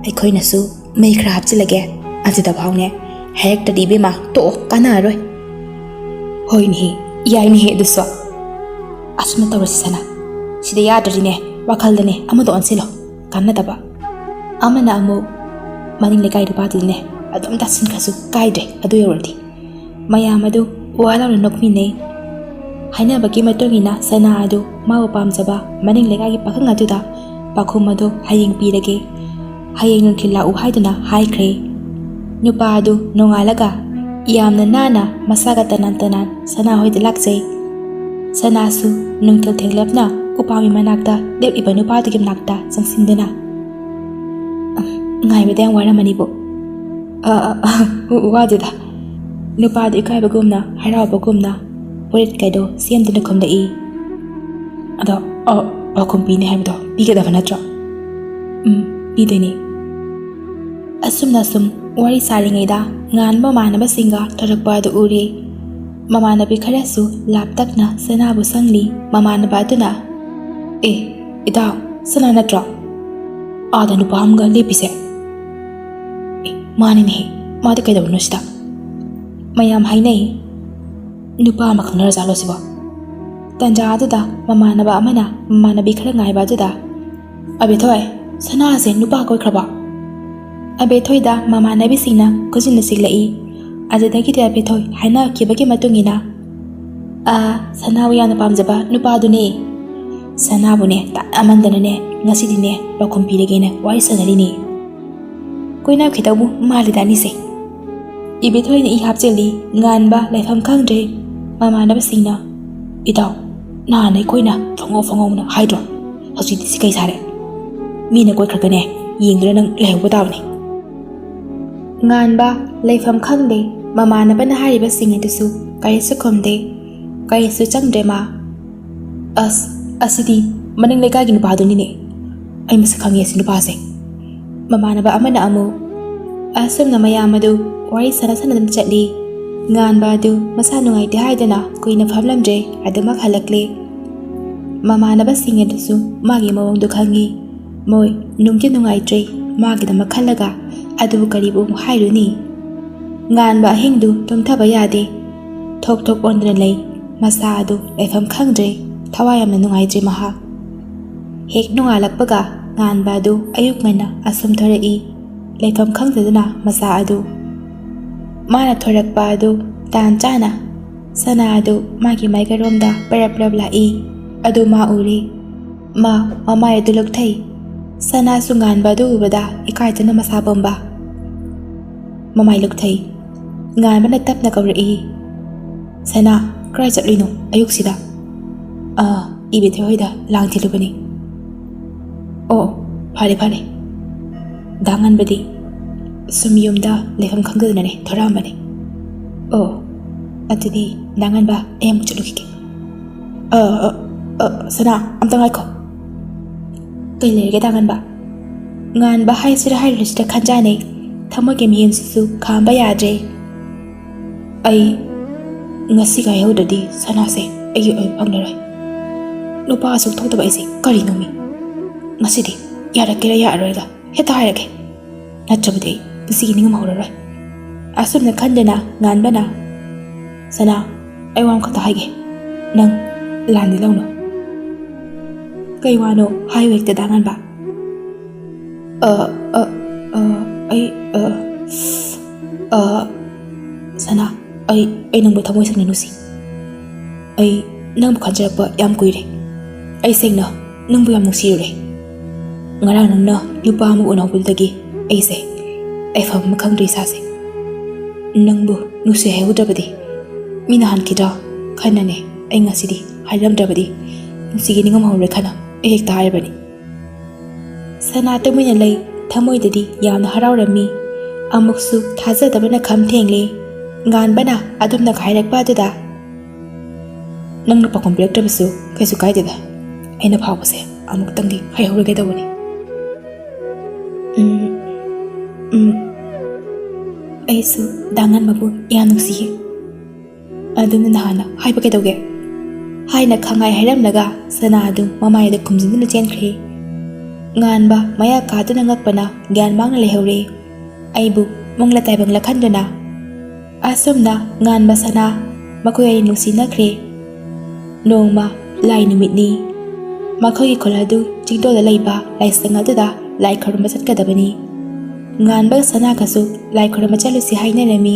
ꯑꯩꯈꯣꯏꯅꯁꯨ ꯃꯩ ꯈꯔ ꯍꯥꯞꯆꯤꯜꯂꯒꯦ, ꯑꯗꯨꯗꯐꯥꯎꯅꯦ ꯍꯥꯏꯔꯛꯇ꯭ꯔꯗꯤ ꯏꯕꯦꯝꯃ ꯇꯣꯛꯑꯣ, ꯀꯥꯟꯅꯔꯔꯣꯏ꯫" "ꯍꯣꯏꯅꯦꯍꯦ, ꯌꯥꯏꯅꯦꯍꯦ ꯑꯗꯨꯁꯨ꯫ ꯑꯁꯨꯝꯅ ꯇꯧꯔꯁꯤ ꯁꯅꯥ, ꯁꯤꯗ ꯌꯥꯗ꯭ꯔꯗꯤꯅꯦ ꯋꯥꯈꯜꯗꯅꯦ ꯑꯃꯗ ꯑꯣꯟꯁꯤꯜꯂꯣ, ꯀꯥꯟꯅꯗꯕ꯫" ꯑꯃꯅ ꯑꯃꯨꯛ, ꯃꯅꯤꯡ ꯂꯩꯀꯥꯏ ꯅꯨꯄꯥꯗꯨꯅꯦ ꯑꯗꯨꯝ ꯇꯥꯁꯤꯟꯈ꯭ꯔꯁꯨ ꯀꯥꯏꯗ꯭ꯔꯦ ꯑꯗꯨ ꯌꯧꯔꯗꯤ꯫ ꯃꯌꯥꯝ ꯑꯗꯨ ꯋꯥ ꯂꯥꯎꯅ ꯅꯣꯛꯃꯤꯟꯅꯩ꯫ ꯍꯥꯏꯅꯕꯒꯤ ꯃꯇꯨꯡ ꯏꯟꯅ ꯁꯅꯥ ꯑꯗꯨ ꯃꯥꯕꯨ ꯄꯥꯝꯖꯕ ꯃꯅꯤꯡ ꯂꯩꯀꯥꯏꯒꯤ ꯄꯥꯈꯪ ꯑꯗꯨꯗ ꯄꯥꯎꯈꯨꯝ ꯑꯗꯨ ꯍꯌꯦꯡ ꯄꯤꯔꯒꯦ, ꯍꯌꯦꯡ ꯅꯨꯡꯊꯤꯜ ꯂꯥꯛꯎ ꯍꯥꯏꯗꯨꯅ ꯍꯥꯏꯈ꯭ꯔꯦ꯫ ꯅꯨꯄꯥ ꯑꯗꯨ ꯅꯣꯡꯉꯥꯜꯂꯒ ꯌꯥꯝꯅ ꯅꯥꯟꯅ ꯃꯁꯥꯒ ꯇꯅꯥꯟ ꯇꯅꯥꯟ ꯁꯅꯥ ꯍꯣꯏꯗ ꯂꯥꯛꯆꯩ꯫ ꯁꯅꯥꯁꯨ ꯅꯨꯡꯊꯤꯜ ꯊꯦꯡꯂꯞꯅ ꯎꯄꯥꯝꯕꯤ ꯃꯅꯥꯛꯇ ꯂꯦꯞꯂꯤꯕ ꯅꯨꯄꯥꯗꯨꯒꯤ ꯃꯅꯥꯛꯇ ꯆꯪꯁꯤꯟꯗꯨꯅ, "ꯑ, ꯉꯥꯏꯕꯗ ꯌꯥꯝ ꯋꯥꯔꯝꯃꯅꯤꯕꯨ?" "ꯑ, ꯑ, ꯑ, ꯋꯥꯗꯦꯗ꯫" ꯅꯨꯄꯥꯗꯨ ꯏꯀꯥꯏꯕꯒꯨꯝꯅ ꯍꯔꯥꯎꯕꯒꯨꯝꯅ ꯐꯨꯔꯤꯠ ꯀꯩꯗꯣ ꯁꯦꯝꯗꯨꯅ ꯈꯨꯝꯂꯛꯏ꯫ "ꯑꯗꯣ, ꯑ, ꯄꯥꯎꯈꯨꯝ ꯄꯤꯅꯤ ꯍꯥꯏꯕꯗꯣ ꯄꯤꯒꯗꯕ ꯅꯠꯇ꯭ꯔꯣ?" "ꯎꯝ, ꯄꯤꯗꯣꯏꯅꯤ꯫" ꯑꯁꯨꯝꯅ ꯁꯨꯝ ꯋꯥꯔꯤ ꯁꯥꯔꯤꯉꯩꯗ ꯉꯥꯟꯕ ꯃꯃꯥꯟꯅꯕꯁꯤꯡꯒ ꯊꯣꯔꯛꯄ ꯑꯗꯨ ꯎꯔꯦ꯫ ꯃꯃꯥꯟꯅꯕꯤ ꯈꯔꯁꯨ ꯂꯥꯞꯇꯛꯅ ꯁꯅꯥꯕꯨ ꯁꯪꯂꯤ꯫ ꯃꯃꯥꯟꯅꯕ ꯑꯗꯨꯅ, "ꯑꯦ, ꯏꯇꯥꯎ, ꯁꯅꯥ ꯅꯠꯇ꯭ꯔꯣ? ꯑꯥꯗ ꯅꯨꯄꯥ ꯑꯃꯒ ꯂꯦꯞꯄꯤꯁꯦ꯫ ꯑꯦ, ꯃꯥꯅꯤꯅꯦꯍꯦ, ꯃꯥꯗꯤ ꯀꯩꯗꯧꯔꯤꯅꯣ ꯁꯤꯗ?" ꯃꯌꯥꯝ ꯍꯥꯏꯅꯩ꯫ "ꯅꯨꯄꯥ ꯑꯃ ꯈꯪꯅꯔꯖꯥꯠꯂꯣ ꯁꯤꯕꯣ?" ꯇꯟꯖꯥ ꯑꯗꯨꯗ ꯃꯃꯥꯟꯅꯕ ꯑꯃꯅ ꯃꯃꯥꯟꯅꯕꯤ ꯈꯔ ꯉꯥꯏꯕ ꯑꯗꯨꯗ, "ꯑꯕꯦꯊꯣꯏ, ꯁꯅꯥꯁꯦ ꯅꯨꯄꯥ ꯀꯣꯏꯈ꯭ꯔꯕꯣ?" ꯑꯕꯦꯊꯣꯏꯗ ꯃꯃꯥꯟꯅꯕꯤꯁꯤꯡꯅ ꯈꯨꯖꯤꯟꯅ ꯁꯤꯛꯂꯛꯏ꯫ ꯑꯗꯨꯗꯒꯤꯗꯤ ꯑꯕꯦꯊꯣꯏ ꯍꯥꯏꯅꯈꯤꯕꯒꯤ ꯃꯇꯨꯡ ꯏꯟꯅ, "ꯑꯥ, ꯁꯅꯥꯕꯨ ꯌꯥꯝꯅ ꯄꯥꯝꯖꯕ ꯅꯨꯄꯥꯗꯨꯅꯦ꯫ ꯁꯅꯥꯕꯨꯅꯦ ꯇꯥꯟꯅꯃꯟꯗꯅꯅꯦ ꯉꯁꯤꯗꯤꯅꯦ ꯄꯥꯎꯈꯨꯝ ꯄꯤꯔꯒꯦꯅ ꯋꯥꯔꯤ ꯁꯥꯟꯅꯔꯤꯅꯦ꯫ ꯀꯣꯏꯅꯈꯤꯗꯧꯕꯨ ꯃꯥꯜꯂꯤꯗ ꯑꯅꯤꯁꯦ꯫" ꯏꯕꯦꯊꯣꯏꯅ ꯏ ꯍꯥꯞꯆꯤꯜꯂꯤ꯫ ꯉꯥꯟꯕ ꯂꯩꯐꯝ ꯈꯪꯗ꯭ꯔꯦ꯫ ꯃꯃꯥꯟꯅꯕꯁꯤꯡꯅ, "ꯏꯇꯥꯎ, ꯅꯍꯥꯟ ꯑꯩꯈꯣꯏꯅ ꯐꯪꯉꯧ ꯐꯪꯉꯧꯅ ꯍꯥꯏꯗ꯭ꯔꯣ? ꯍꯧꯖꯤꯛꯇꯤ ꯁꯤ ꯀꯩ ꯁꯥꯔꯦ? ꯃꯤꯅ ꯀꯣꯏꯈ꯭ꯔꯒꯅꯦ ꯌꯦꯡꯗꯨꯅ ꯅꯪ ꯂꯩꯍꯧꯕ ꯇꯥꯕꯅꯤ꯫" ꯉꯥꯟꯕ ꯂꯩꯐꯝ ꯈꯪꯗꯦ꯫ ꯃꯃꯥꯟꯅꯕꯅ ꯍꯥꯏꯔꯤꯕꯁꯤꯡ ꯑꯗꯨꯁꯨ ꯀꯔꯤꯁꯨ ꯈꯨꯝꯗꯦ꯫ ꯀꯔꯤꯁꯨ ꯆꯪꯗ꯭ꯔꯦ ꯃꯥ꯫ "ꯑꯁ, ꯑꯁꯤꯗꯤ ꯃꯅꯤꯡ ꯂꯩꯀꯥꯏꯒꯤ ꯅꯨꯄꯥꯗꯨꯅꯤꯅꯦ꯫ ꯑꯩ ꯃꯁꯛ ꯈꯪꯉꯦ ꯑꯁꯤ ꯅꯨꯄꯥꯁꯦ꯫" ꯃꯃꯥꯟꯅꯕ ꯑꯃꯅ ꯑꯃꯨꯛ꯫ ꯑꯁꯨꯝꯅ ꯃꯌꯥꯝ ꯑꯗꯨ ꯋꯥꯔꯤ ꯁꯥꯟꯅ ꯁꯥꯟꯅꯗꯨꯅ ꯆꯠꯂꯤ꯫ ꯉꯥꯟꯕ ꯑꯗꯨ ꯃꯁꯥ ꯅꯨꯡꯉꯥꯏꯇꯦ ꯍꯥꯏꯗꯨꯅ ꯀꯨꯏꯅ ꯐꯝꯂꯝꯗ꯭ꯔꯦ, ꯑꯗꯨꯃꯛ ꯍꯜꯂꯛꯂꯦ꯫ ꯃꯃꯥꯟꯅꯕꯁꯤꯡ ꯑꯗꯨꯁꯨ ꯃꯥꯒꯤ ꯃꯑꯣꯡꯗꯨ ꯈꯪꯉꯤ꯫ ꯃꯣꯏ ꯅꯨꯡꯗꯤ ꯅꯨꯡꯉꯥꯏꯇ꯭ꯔꯦ ꯃꯥꯒꯤꯗꯃꯛ ꯈꯜꯂꯒ, ꯑꯗꯨꯕꯨ ꯀꯔꯤꯕꯨ ꯑꯃꯨꯛ ꯍꯥꯏꯔꯨꯅꯤ? ꯉꯥꯟꯕ ꯑꯍꯤꯡꯗꯨ ꯇꯨꯝꯊꯕ ꯌꯥꯗꯦ꯫ ꯊꯣꯛ ꯊꯣꯛ ꯑꯣꯟꯗꯨꯅ ꯂꯩ꯫ ꯃꯁꯥ ꯑꯗꯨ ꯂꯩꯐꯝ ꯈꯪꯗ꯭ꯔꯦ꯫ ꯊꯋꯥꯏ ꯌꯥꯝꯅ ꯅꯨꯡꯉꯥꯏꯇ꯭ꯔꯦ ꯃꯍꯥꯛ꯫ ꯍꯦꯛ ꯅꯣꯡꯉꯥꯜꯂꯛꯄꯒ ꯉꯥꯟꯕ ꯑꯗꯨ ꯑꯌꯨꯛ ꯉꯟꯅ ꯑꯁꯨꯝ ꯊꯣꯔꯛꯏ꯫ ꯂꯩꯐꯝ ꯈꯪꯗꯗꯅ ꯃꯆꯥ ꯑꯗꯨ ꯃꯥꯅ ꯊꯣꯔꯛꯄ ꯑꯗꯨ ꯇꯥꯟ ꯆꯥꯅ ꯁꯅꯥ ꯑꯗꯨ ꯃꯥꯒꯤ ꯃꯥꯏꯀꯩꯔꯣꯝꯗ ꯄꯔꯞ ꯄꯔꯞ ꯂꯥꯛꯏ꯫ ꯑꯗꯨ ꯃꯥ ꯎꯔꯤ꯫ ꯃꯥ ꯃꯃꯥꯏ ꯑꯗꯨ ꯂꯨꯛꯊꯩ꯫ ꯁꯅꯥꯁꯨ ꯉꯥꯟꯕ ꯑꯗꯨ ꯎꯕꯗ ꯏꯀꯥꯏꯗꯨꯅ ꯃꯁꯥ ꯄꯣꯝꯕ꯫ ꯃꯃꯥꯏ ꯂꯨꯛꯊꯩ꯫ ꯉꯥꯟꯕꯅ ꯇꯞꯅ ꯀꯧꯔꯛꯏ, "ꯁꯅꯥ, ꯀꯔꯥꯏ ꯆꯠꯂꯨꯏꯅꯣ ꯑꯌꯨꯛꯁꯤꯗ?" "ꯑꯥ, ꯏꯕꯦꯊꯣꯏ ꯍꯣꯏꯗ ꯂꯥꯡ ꯊꯤꯜꯂꯨꯕꯅꯤ꯫" "ꯑꯣ, ꯐꯔꯦ ꯐꯔꯦ꯫" ꯗꯥ ꯉꯥꯟꯕꯗꯤ ꯁꯨꯝ ꯌꯨꯝꯗ ꯂꯩꯐꯝ ꯈꯪꯗꯗꯅꯅꯦ ꯊꯣꯔꯛꯑꯝꯕꯅꯤ꯫ "ꯑꯣ, ꯑꯗꯨꯗꯤ ꯗꯥ ꯉꯥꯟꯕ, ꯑꯩ ꯑꯃꯨꯛ ꯆꯠꯂꯨꯈꯤꯒꯦ꯫" "ꯑ, ꯑ, ꯑ, ꯁꯅꯥ, ꯑꯝꯇ ꯉꯥꯏꯈꯣ꯫" "ꯀꯩ ꯂꯩꯔꯒꯦ ꯗꯥ ꯉꯥꯟꯕ?" ꯉꯥꯟꯕ ꯍꯥꯏꯁꯤꯔꯥ ꯍꯥꯏꯔꯣꯏꯁꯤꯔꯥ ꯈꯟꯖꯥꯅꯩ꯫ ꯊꯃꯣꯏꯒꯤ ꯃꯤꯍꯨꯟꯁꯤꯁꯨ ꯈꯥꯝꯕ ꯌꯥꯗ꯭ꯔꯦ꯫ "ꯑꯩ ꯉꯁꯤ ꯍꯥꯏꯍꯧꯗ꯭ꯔꯗꯤ ꯁꯅꯥꯁꯦ ꯑꯩꯒꯤ ꯑꯣꯏꯕ ꯐꯪꯂꯔꯣꯏ꯫ ꯅꯨꯄꯥ ꯑꯁꯨꯛ ꯊꯣꯛꯇꯕ ꯑꯩꯁꯦ ꯀꯔꯤꯅꯣꯃꯤ? ꯉꯁꯤꯗꯤ ꯌꯥꯔꯛꯀꯦꯔꯥ ꯌꯥꯔꯔꯣꯏꯔ ꯍꯦꯛꯇ ꯍꯥꯏꯔꯒꯦ꯫ ꯅꯠꯇ꯭ꯔꯕꯗꯤ ꯑꯩ ꯄꯨꯟꯁꯤꯒꯤ ꯅꯤꯡꯉꯝꯍꯧꯔꯔꯣꯏ꯫" ꯑꯁꯨꯝꯅ ꯈꯟꯗꯨꯅ ꯉꯥꯟꯕꯅ, "ꯁꯅꯥ, ꯑꯩ ꯋꯥ ꯑꯃꯈꯛꯇ ꯍꯥꯏꯒꯦ, ꯅꯪ ꯂꯥꯟꯗꯤ ꯂꯧꯅꯨ꯫" "ꯀꯩ ꯋꯥꯅꯣ? ꯍꯥꯏꯌꯨ ꯍꯦꯛꯇ, ꯗꯥ ꯉꯥꯟꯕ꯫" "ꯑ, ꯑ, ꯑ, ꯑꯩ, ꯑ, ꯑ, ꯁꯅꯥ, ꯑꯩ, ꯑꯩ ꯅꯪꯕꯨ ꯊꯃꯣꯏ ꯁꯦꯡꯅ ꯅꯨꯡꯁꯤ꯫ ꯑꯩ ꯅꯪꯕꯨ ꯈꯟꯖꯔꯛꯄ ꯌꯥꯝ ꯀꯨꯏꯔꯦ꯫ ꯑꯩ ꯁꯦꯡꯅ ꯅꯪꯕꯨ ꯌꯥꯝ ꯅꯨꯡꯁꯤꯔꯨꯔꯦ꯫ ꯉꯔꯥꯡ ꯅꯪꯅ ꯅꯨꯄꯥ ꯑꯃ ꯎꯅꯍꯧꯕꯗꯒꯤ ꯑꯩꯁꯦ ꯂꯩꯐꯝ ꯑꯃ ꯈꯪꯗ꯭ꯔꯦ ꯏꯁꯥꯁꯦ꯫ ꯅꯪꯕꯨ ꯅꯨꯡꯁꯤ ꯍꯥꯏꯍꯧꯗ꯭ꯔꯕꯗꯤ ꯃꯤꯅ ꯍꯟꯈꯤꯗ꯭ꯔꯥ ꯈꯟꯅꯅꯦ ꯑꯩ ꯉꯁꯤꯗꯤ ꯍꯥꯏꯔꯝꯗ꯭ꯔꯕꯗꯤ ꯄꯨꯟꯁꯤꯒꯤ ꯅꯤꯡꯉꯝꯍꯧꯔꯣꯏ ꯈꯟꯅ ꯑꯩ ꯍꯦꯛꯇ ꯍꯥꯏꯔꯕꯅꯤ꯫" ꯁꯅꯥ ꯇꯨꯃꯤꯟꯅ ꯂꯩ꯫ ꯊꯃꯣꯏꯗꯗꯤ ꯌꯥꯝꯅ ꯍꯔꯥꯎꯔꯝꯃꯤ꯫ ꯑꯃꯨꯛꯁꯨ ꯊꯥꯖꯗꯕꯅ ꯈꯝ ꯊꯦꯡꯂꯦ꯫ ꯉꯥꯟꯕꯅ ꯑꯗꯨꯝꯅ ꯍꯥꯏꯔꯛꯄ ꯑꯗꯨꯗ, "ꯅꯪꯅ ꯄꯥꯎꯈꯨꯝ ꯄꯤꯔꯛꯇ꯭ꯔꯕꯁꯨ ꯀꯩꯁꯨ ꯀꯥꯏꯗꯦꯗ꯫ ꯑꯩꯅ ꯐꯥꯎꯕꯁꯦ ꯑꯃꯨꯛꯇꯪꯗꯤ ꯍꯥꯏꯍꯧꯔꯒꯦ ꯇꯧꯕꯅꯤ꯫" "ꯎꯝ, ꯎꯝ, ꯑꯩꯁꯨ ꯗꯥ ꯉꯥꯟꯕꯕꯨ ꯌꯥꯝ ꯅꯨꯡꯁꯤꯌꯦ꯫ ꯑꯗꯨꯅ ꯅꯍꯥꯟꯅ ꯍꯥꯏꯕ ꯀꯩꯗꯧꯒꯦ?" ꯍꯥꯏꯅ ꯈꯪꯉꯥꯏ ꯍꯥꯏꯔꯝꯂꯒ ꯁꯅꯥ ꯑꯗꯨ ꯃꯃꯥꯏꯗ ꯈꯨꯝꯖꯤꯟꯗꯨꯅ ꯆꯦꯟꯈ꯭ꯔꯦ꯫ ꯉꯥꯟꯕ ꯃꯌꯥ ꯀꯥꯗꯨꯅ ꯉꯛꯄꯅ ꯒ꯭ꯌꯥꯟ ꯃꯥꯡꯅ ꯂꯩꯍꯧꯔꯦ꯫ ꯑꯩꯕꯨ ꯃꯪꯂ ꯇꯥꯏꯕꯪꯂ ꯈꯟꯗꯨꯅ꯫ ꯑꯁꯨꯝꯅ ꯉꯥꯟꯕ ꯁꯅꯥ ꯃꯈꯣꯏ ꯑꯅꯤ ꯅꯨꯡꯁꯤꯅꯈ꯭ꯔꯦ꯫ ꯅꯣꯡꯃ ꯂꯥꯏ ꯅꯨꯃꯤꯠꯅꯤ꯫ ꯃꯈꯣꯏꯒꯤ ꯈꯨꯜ ꯑꯗꯨ ꯆꯤꯡꯗꯣꯜꯗ ꯂꯩꯕ ꯂꯥꯏꯁꯪ ꯑꯗꯨꯗ ꯂꯥꯏ ꯈꯨꯔꯨꯝꯕ ꯆꯠꯀꯗꯕꯅꯤ꯫ ꯉꯥꯟꯕꯒ ꯁꯅꯥꯒꯁꯨ ꯂꯥꯏ ꯈꯨꯔꯨꯝꯕ ꯆꯠꯂꯨꯁꯤ ꯍꯥꯏꯅꯔꯝꯃꯤ꯫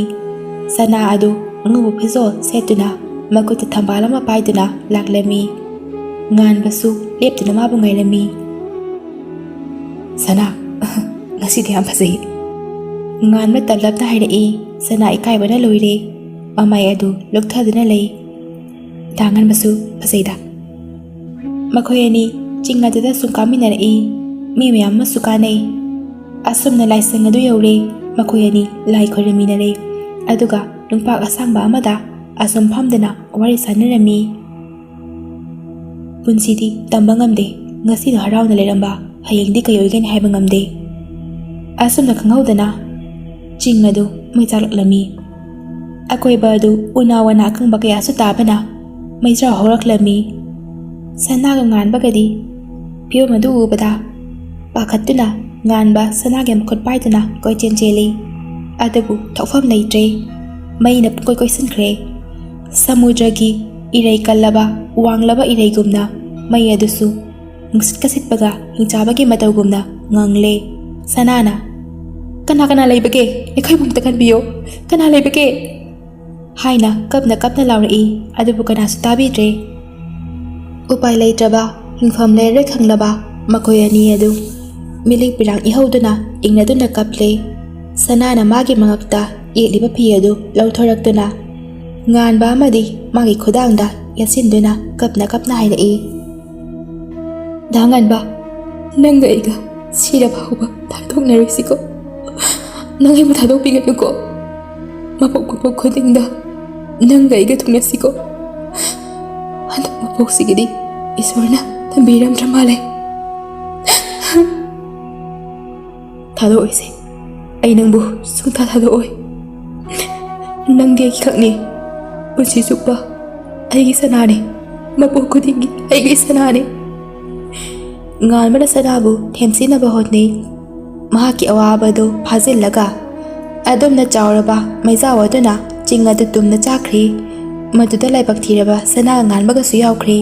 ꯁꯅꯥ ꯑꯗꯨ ꯑꯉꯧꯕ ꯐꯤꯖꯣꯜ ꯁꯦꯠꯇꯨꯅ ꯃꯈꯨꯠꯇ ꯊꯝꯕꯥꯜ ꯑꯃ ꯄꯥꯏꯗꯨꯅ ꯂꯥꯛꯂꯝꯃꯤ꯫ ꯉꯥꯟꯕꯁꯨ ꯂꯦꯞꯇꯨꯅ ꯃꯥꯕꯨ ꯉꯥꯏꯔꯝꯃꯤ꯫ "ꯁꯅꯥ, ꯉꯁꯤꯗꯤ ꯌꯥꯝ ꯐꯖꯩ," ꯉꯥꯟꯕ ꯇꯞꯂꯞꯅ ꯍꯥꯏꯔꯛꯏ꯫ ꯁꯅꯥ ꯏꯀꯥꯏꯕꯅ ꯂꯣꯏꯔꯦ꯫ ꯃꯃꯥꯏ ꯑꯗꯨ ꯂꯨꯛꯊꯗꯨꯅ ꯂꯩ꯫ "ꯗꯥ ꯉꯥꯟꯕꯁꯨ ꯐꯖꯩꯗ꯫" ꯃꯈꯣꯏ ꯑꯅꯤ ꯆꯤꯡ ꯑꯗꯨꯗ ꯁꯨꯝ ꯀꯥꯃꯤꯟꯅꯔꯛꯏ꯫ ꯃꯤ ꯃꯌꯥꯝ ꯑꯃꯁꯨ ꯀꯥꯅꯩ꯫ ꯑꯁꯨꯝꯅ ꯂꯥꯏꯁꯪ ꯑꯗꯨ ꯌꯧꯔꯦ꯫ ꯃꯈꯣꯏ ꯑꯅꯤ ꯂꯥꯏ ꯈꯣꯏꯔꯝꯃꯤꯟꯅꯔꯦ꯫ ꯑꯗꯨꯒ ꯅꯨꯡꯄꯥꯛ ꯑꯁꯥꯡꯕ ꯑꯃꯗ ꯑꯁꯨꯝ ꯐꯝꯗꯨꯅ ꯋꯥꯔꯤ ꯁꯥꯟꯅꯔꯝꯃꯤ꯫ "ꯄꯨꯟꯁꯤꯗꯤ ꯇꯝꯕ ꯉꯝꯗꯦ꯫ ꯉꯁꯤꯅ ꯍꯔꯥꯎꯅ ꯂꯩꯔꯝꯕ, ꯍꯌꯦꯡꯗꯤ ꯀꯩ ꯑꯣꯏꯒꯅꯤ ꯍꯥꯏꯕ ꯉꯝꯗꯦ꯫" ꯑꯁꯨꯝꯅ ꯈꯪꯍꯧꯗꯅ ꯆꯤꯡ ꯑꯗꯨ ꯃꯩ ꯆꯥꯛꯂꯛꯂꯝꯃꯤ꯫ ꯑꯀꯣꯏꯕ ꯑꯗꯨ ꯎꯅꯥ ꯋꯥꯅꯥ ꯑꯀꯪꯕ ꯀꯌꯥꯁꯨ ꯇꯥꯕꯅ ꯃꯩꯖꯥꯎ ꯍꯧꯔꯛꯂꯝꯃꯤ꯫ ꯁꯅꯥꯒ ꯉꯥꯟꯕꯒꯗꯤ ꯐꯤꯕꯝ ꯑꯗꯨ ꯎꯕꯗ ꯄꯥꯈꯠꯇꯨꯅ ꯉꯥꯟꯕ ꯁꯅꯥꯒꯤ ꯃꯈꯨꯠ ꯄꯥꯏꯗꯨꯅ ꯀꯣꯏꯆꯦꯟ ꯆꯦꯜꯂꯤ꯫ ꯑꯗꯨꯕꯨ ꯊꯣꯛꯐꯝ ꯂꯩꯇ꯭ꯔꯦ꯫ ꯃꯩꯅ ꯄꯨꯡꯀꯣꯏ ꯀꯣꯏꯁꯤꯟꯈ꯭ꯔꯦ꯫ ꯁꯃꯨꯗ꯭ꯔꯒꯤ ꯏꯔꯩ ꯀꯜꯂꯕ, ꯋꯥꯡꯂꯕ ꯏꯔꯩꯒꯨꯝꯅ ꯃꯩ ꯑꯗꯨꯁꯨ ꯅꯨꯡꯁꯤꯠꯀ ꯁꯤꯠꯄꯒ ꯍꯤꯡꯆꯥꯕꯒꯤ ꯃꯇꯧꯒꯨꯝꯅ ꯉꯪꯂꯦ꯫ ꯁꯅꯥꯅ, "ꯀꯅꯥ ꯀꯅꯥ ꯂꯩꯕꯒꯦ? ꯑꯩꯈꯣꯏꯕꯨ ꯑꯝꯇ ꯀꯟꯕꯤꯌꯣ꯫ ꯀꯅꯥ ꯂꯩꯕꯒꯦ?" ꯍꯥꯏꯅ ꯀꯞꯅ ꯀꯞꯅ ꯂꯥꯎꯔꯛꯏ꯫ ꯑꯗꯨꯕꯨ ꯀꯅꯥꯁꯨ ꯇꯥꯕꯤꯗ꯭ꯔꯦ꯫ ꯎꯄꯥꯏ ꯂꯩꯇ꯭ꯔꯕ, ꯍꯤꯡꯐꯝ ꯂꯩꯔꯔꯣꯏ ꯈꯪꯂꯕ ꯃꯈꯣꯏ ꯑꯅꯤ ꯑꯗꯨ ꯃꯤꯂꯤꯛ ꯄꯤꯔꯥꯡ ꯏꯍꯧꯗꯨꯅ ꯏꯪꯅꯗꯨꯅ ꯀꯞꯂꯦ꯫ ꯁꯅꯥꯅ ꯃꯥꯒꯤ ꯃꯉꯛꯇ ꯌꯦꯠꯂꯤꯕ ꯐꯤ ꯑꯗꯨ ꯂꯧꯊꯣꯔꯛꯇꯨꯅ ꯉꯥꯟꯕ ꯑꯃꯗꯤ ꯃꯥꯒꯤ ꯈꯨꯗꯥꯡꯗ ꯌꯦꯠꯁꯤꯟꯗꯨꯅ ꯀꯞꯅ ꯀꯞꯅ ꯍꯥꯏꯔꯛꯏ, "ꯗꯥ ꯉꯥꯟꯕ, ꯅꯪꯒ ꯑꯩꯒ ꯁꯤꯔ ꯐꯥꯎꯕ ꯊꯥꯗꯣꯛꯅꯔꯣꯏꯁꯤꯀꯣ꯫ ꯅꯪ ꯑꯩꯕꯨ ꯊꯥꯗꯣꯛꯄꯤꯒꯅꯨꯀꯣ꯫ ꯃꯄꯣꯛ ꯃꯄꯣꯛ ꯈꯨꯗꯤꯡꯗ ꯅꯪꯒ ꯑꯩꯒ ꯊꯨꯡꯅꯁꯤꯀꯣ꯫ ꯍꯟꯗꯛ ꯃꯄꯣꯛꯁꯤꯒꯤꯗꯤ ꯏꯁꯣꯔꯅ ꯊꯝꯕꯤꯔꯝꯗ꯭ꯔ ꯃꯥꯜꯂꯦ꯫" "ꯊꯥꯗꯣꯛꯑꯣꯏꯁꯦ꯫ ꯑꯩ ꯅꯪꯕꯨ ꯁꯨꯡꯊꯥ ꯊꯥꯗꯣꯛꯑꯣꯏ꯫ ꯅꯪꯗꯤ ꯑꯩꯒꯤ ꯈꯛꯅꯤ꯫ ꯄꯨꯟꯁꯤ ꯆꯨꯞꯄ ꯑꯩꯒꯤ ꯁꯅꯥꯅꯤ꯫ ꯃꯄꯣꯛ ꯈꯨꯗꯤꯡꯒꯤ ꯑꯩꯒꯤ ꯁꯅꯥꯅꯤ꯫" ꯉꯥꯟꯕꯅ ꯁꯅꯥꯕꯨ ꯊꯦꯝꯖꯤꯟꯅꯕ ꯍꯣꯠꯅꯩ꯫ ꯃꯍꯥꯛꯀꯤ ꯑꯋꯥꯕꯗꯨ ꯐꯥꯖꯤꯜꯂꯒ ꯑꯗꯨꯝꯅ ꯆꯥꯎꯔꯕ ꯃꯩꯖꯥꯎ ꯑꯗꯨꯅ ꯆꯤꯡ ꯑꯗꯨ ꯇꯨꯝꯅ ꯆꯥꯈ꯭ꯔꯦ꯫ ꯃꯗꯨꯗ ꯂꯥꯏꯕꯛ ꯊꯤꯔꯕ ꯁꯅꯥꯒ ꯉꯥꯟꯕꯒꯁꯨ ꯌꯥꯎꯈ꯭ꯔꯦ꯫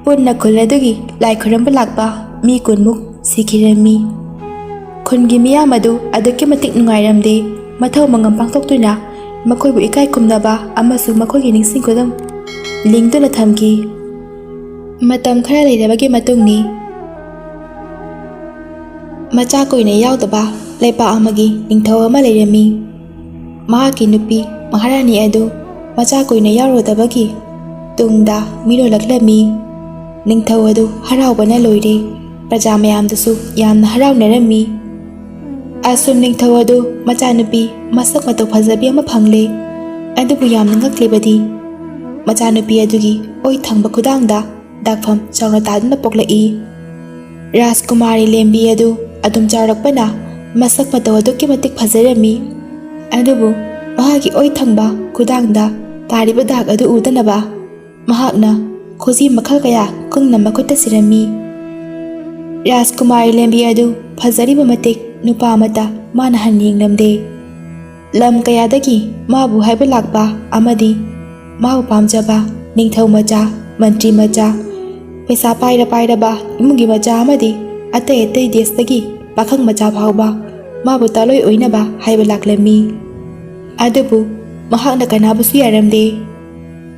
ꯄꯨꯟꯅ ꯈꯨꯜ ꯑꯗꯨꯒꯤ ꯂꯥꯏ ꯈꯨꯔꯨꯝꯕ ꯂꯥꯛꯄ ꯃꯤ ꯀꯨꯟꯃꯨꯛ ꯁꯤꯈꯤꯔꯝꯃꯤ꯫ ꯈꯨꯟꯒꯤ ꯃꯤꯌꯥꯝ ꯑꯗꯨ ꯑꯗꯨꯛꯀꯤ ꯃꯇꯤꯛ ꯅꯨꯡꯉꯥꯏꯔꯝꯗꯦ꯫ ꯃꯊꯧ ꯃꯉꯝ ꯄꯥꯡꯊꯣꯛꯇꯨꯅ ꯃꯈꯣꯏꯕꯨ ꯏꯀꯥꯏ ꯈꯨꯝꯅꯕ ꯑꯃꯁꯨꯡ ꯃꯈꯣꯏꯒꯤ ꯅꯤꯡꯁꯤꯡ ꯈꯨꯗꯝ ꯂꯤꯡꯗꯨꯅ ꯊꯝꯈꯤ꯫ ꯃꯇꯝ ꯈꯔ ꯂꯩꯔꯕꯒꯤ ꯃꯇꯨꯡꯅꯤ꯫ ꯃꯆꯥ ꯀꯨꯏꯅ ꯌꯥꯎꯗꯕ ꯂꯩꯄꯥꯛ ꯑꯃꯒꯤ ꯅꯤꯡꯊꯧ ꯑꯃ ꯂꯩꯔꯝꯃꯤ꯫ ꯃꯍꯥꯛꯀꯤ ꯅꯨꯄꯤ ꯃꯍꯥꯔꯥꯅꯤ ꯑꯗꯨ ꯃꯆꯥ ꯀꯨꯏꯅ ꯌꯥꯎꯔꯨꯗꯕꯒꯤ ꯇꯨꯡꯗ ꯃꯤꯔꯣꯜꯂꯛꯂꯝꯃꯤ꯫ ꯅꯤꯡꯊꯧ ꯑꯗꯨ ꯍꯔꯥꯎꯕꯅ ꯂꯣꯏꯔꯦ꯫ ꯄ꯭ꯔꯖꯥ ꯃꯌꯥꯝꯗꯁꯨ ꯌꯥꯝꯅ ꯍꯔꯥꯎꯅꯔꯝꯃꯤ꯫ ꯑꯁꯨꯝ ꯅꯤꯡꯊꯧ ꯑꯗꯨ ꯃꯆꯥꯅꯨꯄꯤ ꯃꯁꯛ ꯃꯇꯧ ꯐꯖꯕꯤ ꯑꯃ ꯐꯪꯂꯦ꯫ ꯑꯗꯨꯕꯨ ꯌꯥꯝꯅ ꯉꯛꯂꯤꯕꯗꯤ ꯃꯆꯥꯅꯨꯄꯤ ꯑꯗꯨꯒꯤ ꯑꯣꯏ ꯊꯪꯕ ꯈꯨꯗꯥꯡꯗ ꯗꯥꯛꯐꯝ ꯆꯥꯎꯅ ꯇꯥꯗꯨꯅ ꯄꯣꯛꯂꯛꯏ꯫ ꯔꯥꯖꯀꯨꯃꯥꯔꯤ ꯂꯦꯝꯕꯤ ꯑꯗꯨ ꯑꯗꯨꯝ ꯆꯥꯎꯔꯛꯄꯅ ꯃꯁꯛ ꯃꯇꯧ ꯑꯗꯨꯛꯀꯤ ꯃꯇꯤꯛ ꯐꯖꯔꯝꯃꯤ꯫ ꯑꯗꯨꯕꯨ ꯃꯍꯥꯛꯀꯤ ꯑꯣꯏ ꯊꯪꯕ ꯈꯨꯗꯥꯡꯗ ꯇꯥꯔꯤꯕ ꯗꯥꯛ ꯑꯗꯨ ꯎꯗꯅꯕ ꯃꯍꯥꯛꯅ ꯈꯨꯖꯤ ꯃꯈꯜ ꯀꯌꯥ ꯀꯨꯡꯅ ꯃꯈꯨꯠꯇ ꯁꯤꯔꯝꯃꯤ꯫ ꯔꯥꯖꯀꯨꯃꯥꯔꯤ ꯂꯦꯝꯕꯤ ꯑꯗꯨ ꯐꯖꯔꯤꯕ ꯃꯇꯤꯛ ꯅꯨꯄꯥ ꯑꯃꯠꯇ ꯃꯥꯅ ꯍꯟꯅ ꯌꯦꯡꯂꯝꯗꯦ꯫ ꯂꯝ ꯀꯌꯥꯗꯒꯤ ꯃꯥꯕꯨ ꯍꯥꯏꯕ ꯂꯥꯛꯄ ꯑꯃꯗꯤ ꯃꯥꯕꯨ ꯄꯥꯝꯖꯕ ꯅꯤꯡꯊꯧ ꯃꯆꯥ, ꯃꯟꯇ꯭ꯔꯤ ꯃꯆꯥ, ꯄꯩꯁꯥ ꯄꯥꯏꯔ ꯄꯥꯏꯔꯕ ꯏꯃꯨꯡꯒꯤ ꯃꯆꯥ ꯑꯃꯗꯤ ꯑꯇꯩ ꯑꯇꯩ ꯗꯦꯁꯇꯒꯤ ꯄꯥꯈꯪ ꯃꯆꯥ ꯐꯥꯎꯕ ꯃꯥꯕꯨ ꯇꯥꯂꯣꯏ ꯑꯣꯏꯅꯕ ꯍꯥꯏꯕ ꯂꯥꯛꯂꯝꯃꯤ꯫ ꯑꯗꯨꯕꯨ ꯃꯍꯥꯛꯅ ꯀꯅꯥꯕꯨꯁꯨ ꯌꯥꯔꯝꯗꯦ꯫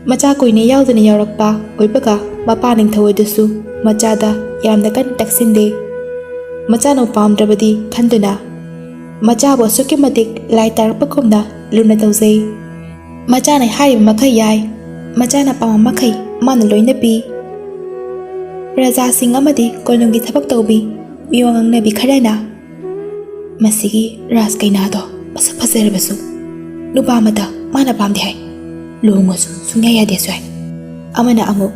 ꯃꯆꯥ ꯀꯨꯏꯅ ꯌꯥꯎꯗꯅ ꯌꯥꯎꯔꯛꯄ ꯑꯣꯏꯕꯒ ꯃꯄꯥ ꯅꯤꯡꯊꯧ ꯑꯗꯨꯁꯨ ꯃꯆꯥꯗ ꯌꯥꯝꯅ ꯀꯟꯅ ꯇꯛꯁꯤꯟꯗꯦ꯫ ꯃꯆꯥꯅ ꯄꯥꯝꯗ꯭ꯔꯕꯗꯤ ꯈꯟꯗꯨꯅ ꯃꯆꯥꯕꯨ ꯑꯁꯨꯛꯀꯤ ꯃꯇꯤꯛ ꯂꯥꯏ ꯇꯥꯔꯛꯄꯒꯨꯝꯅ ꯂꯨꯅ ꯇꯧꯖꯩ꯫ ꯃꯆꯥꯅ ꯍꯥꯏꯔꯤꯕ ꯃꯈꯩ ꯌꯥꯏ꯫ ꯃꯆꯥꯅ ꯄꯥꯝꯕ ꯃꯈꯩ ꯃꯥꯅ ꯂꯣꯏꯅ ꯄꯤ꯫ ꯄ꯭ꯔꯖꯥꯁꯤꯡ ꯑꯃꯗꯤ ꯀꯣꯅꯨꯡꯒꯤ ꯊꯕꯛ ꯇꯧꯕꯤ ꯃꯤꯋꯥ ꯉꯥꯡꯅꯕꯤ ꯈꯔꯅ ꯃꯁꯤꯒꯤ ꯔꯥꯖ ꯀꯩꯅꯥꯗꯣ ꯃꯁꯛ ꯐꯖꯔꯕꯁꯨ ꯅꯨꯄꯥ ꯑꯃꯗ ꯃꯥꯅ ꯄꯥꯝꯗꯦ ꯍꯥꯏ꯫ ꯂꯨꯍꯣꯡꯉꯁꯨ ꯁꯨꯡꯌꯥ ꯌꯥꯗꯦꯁꯨ ꯍꯥꯏ꯫ ꯑꯃꯅ ꯑꯃꯨꯛ,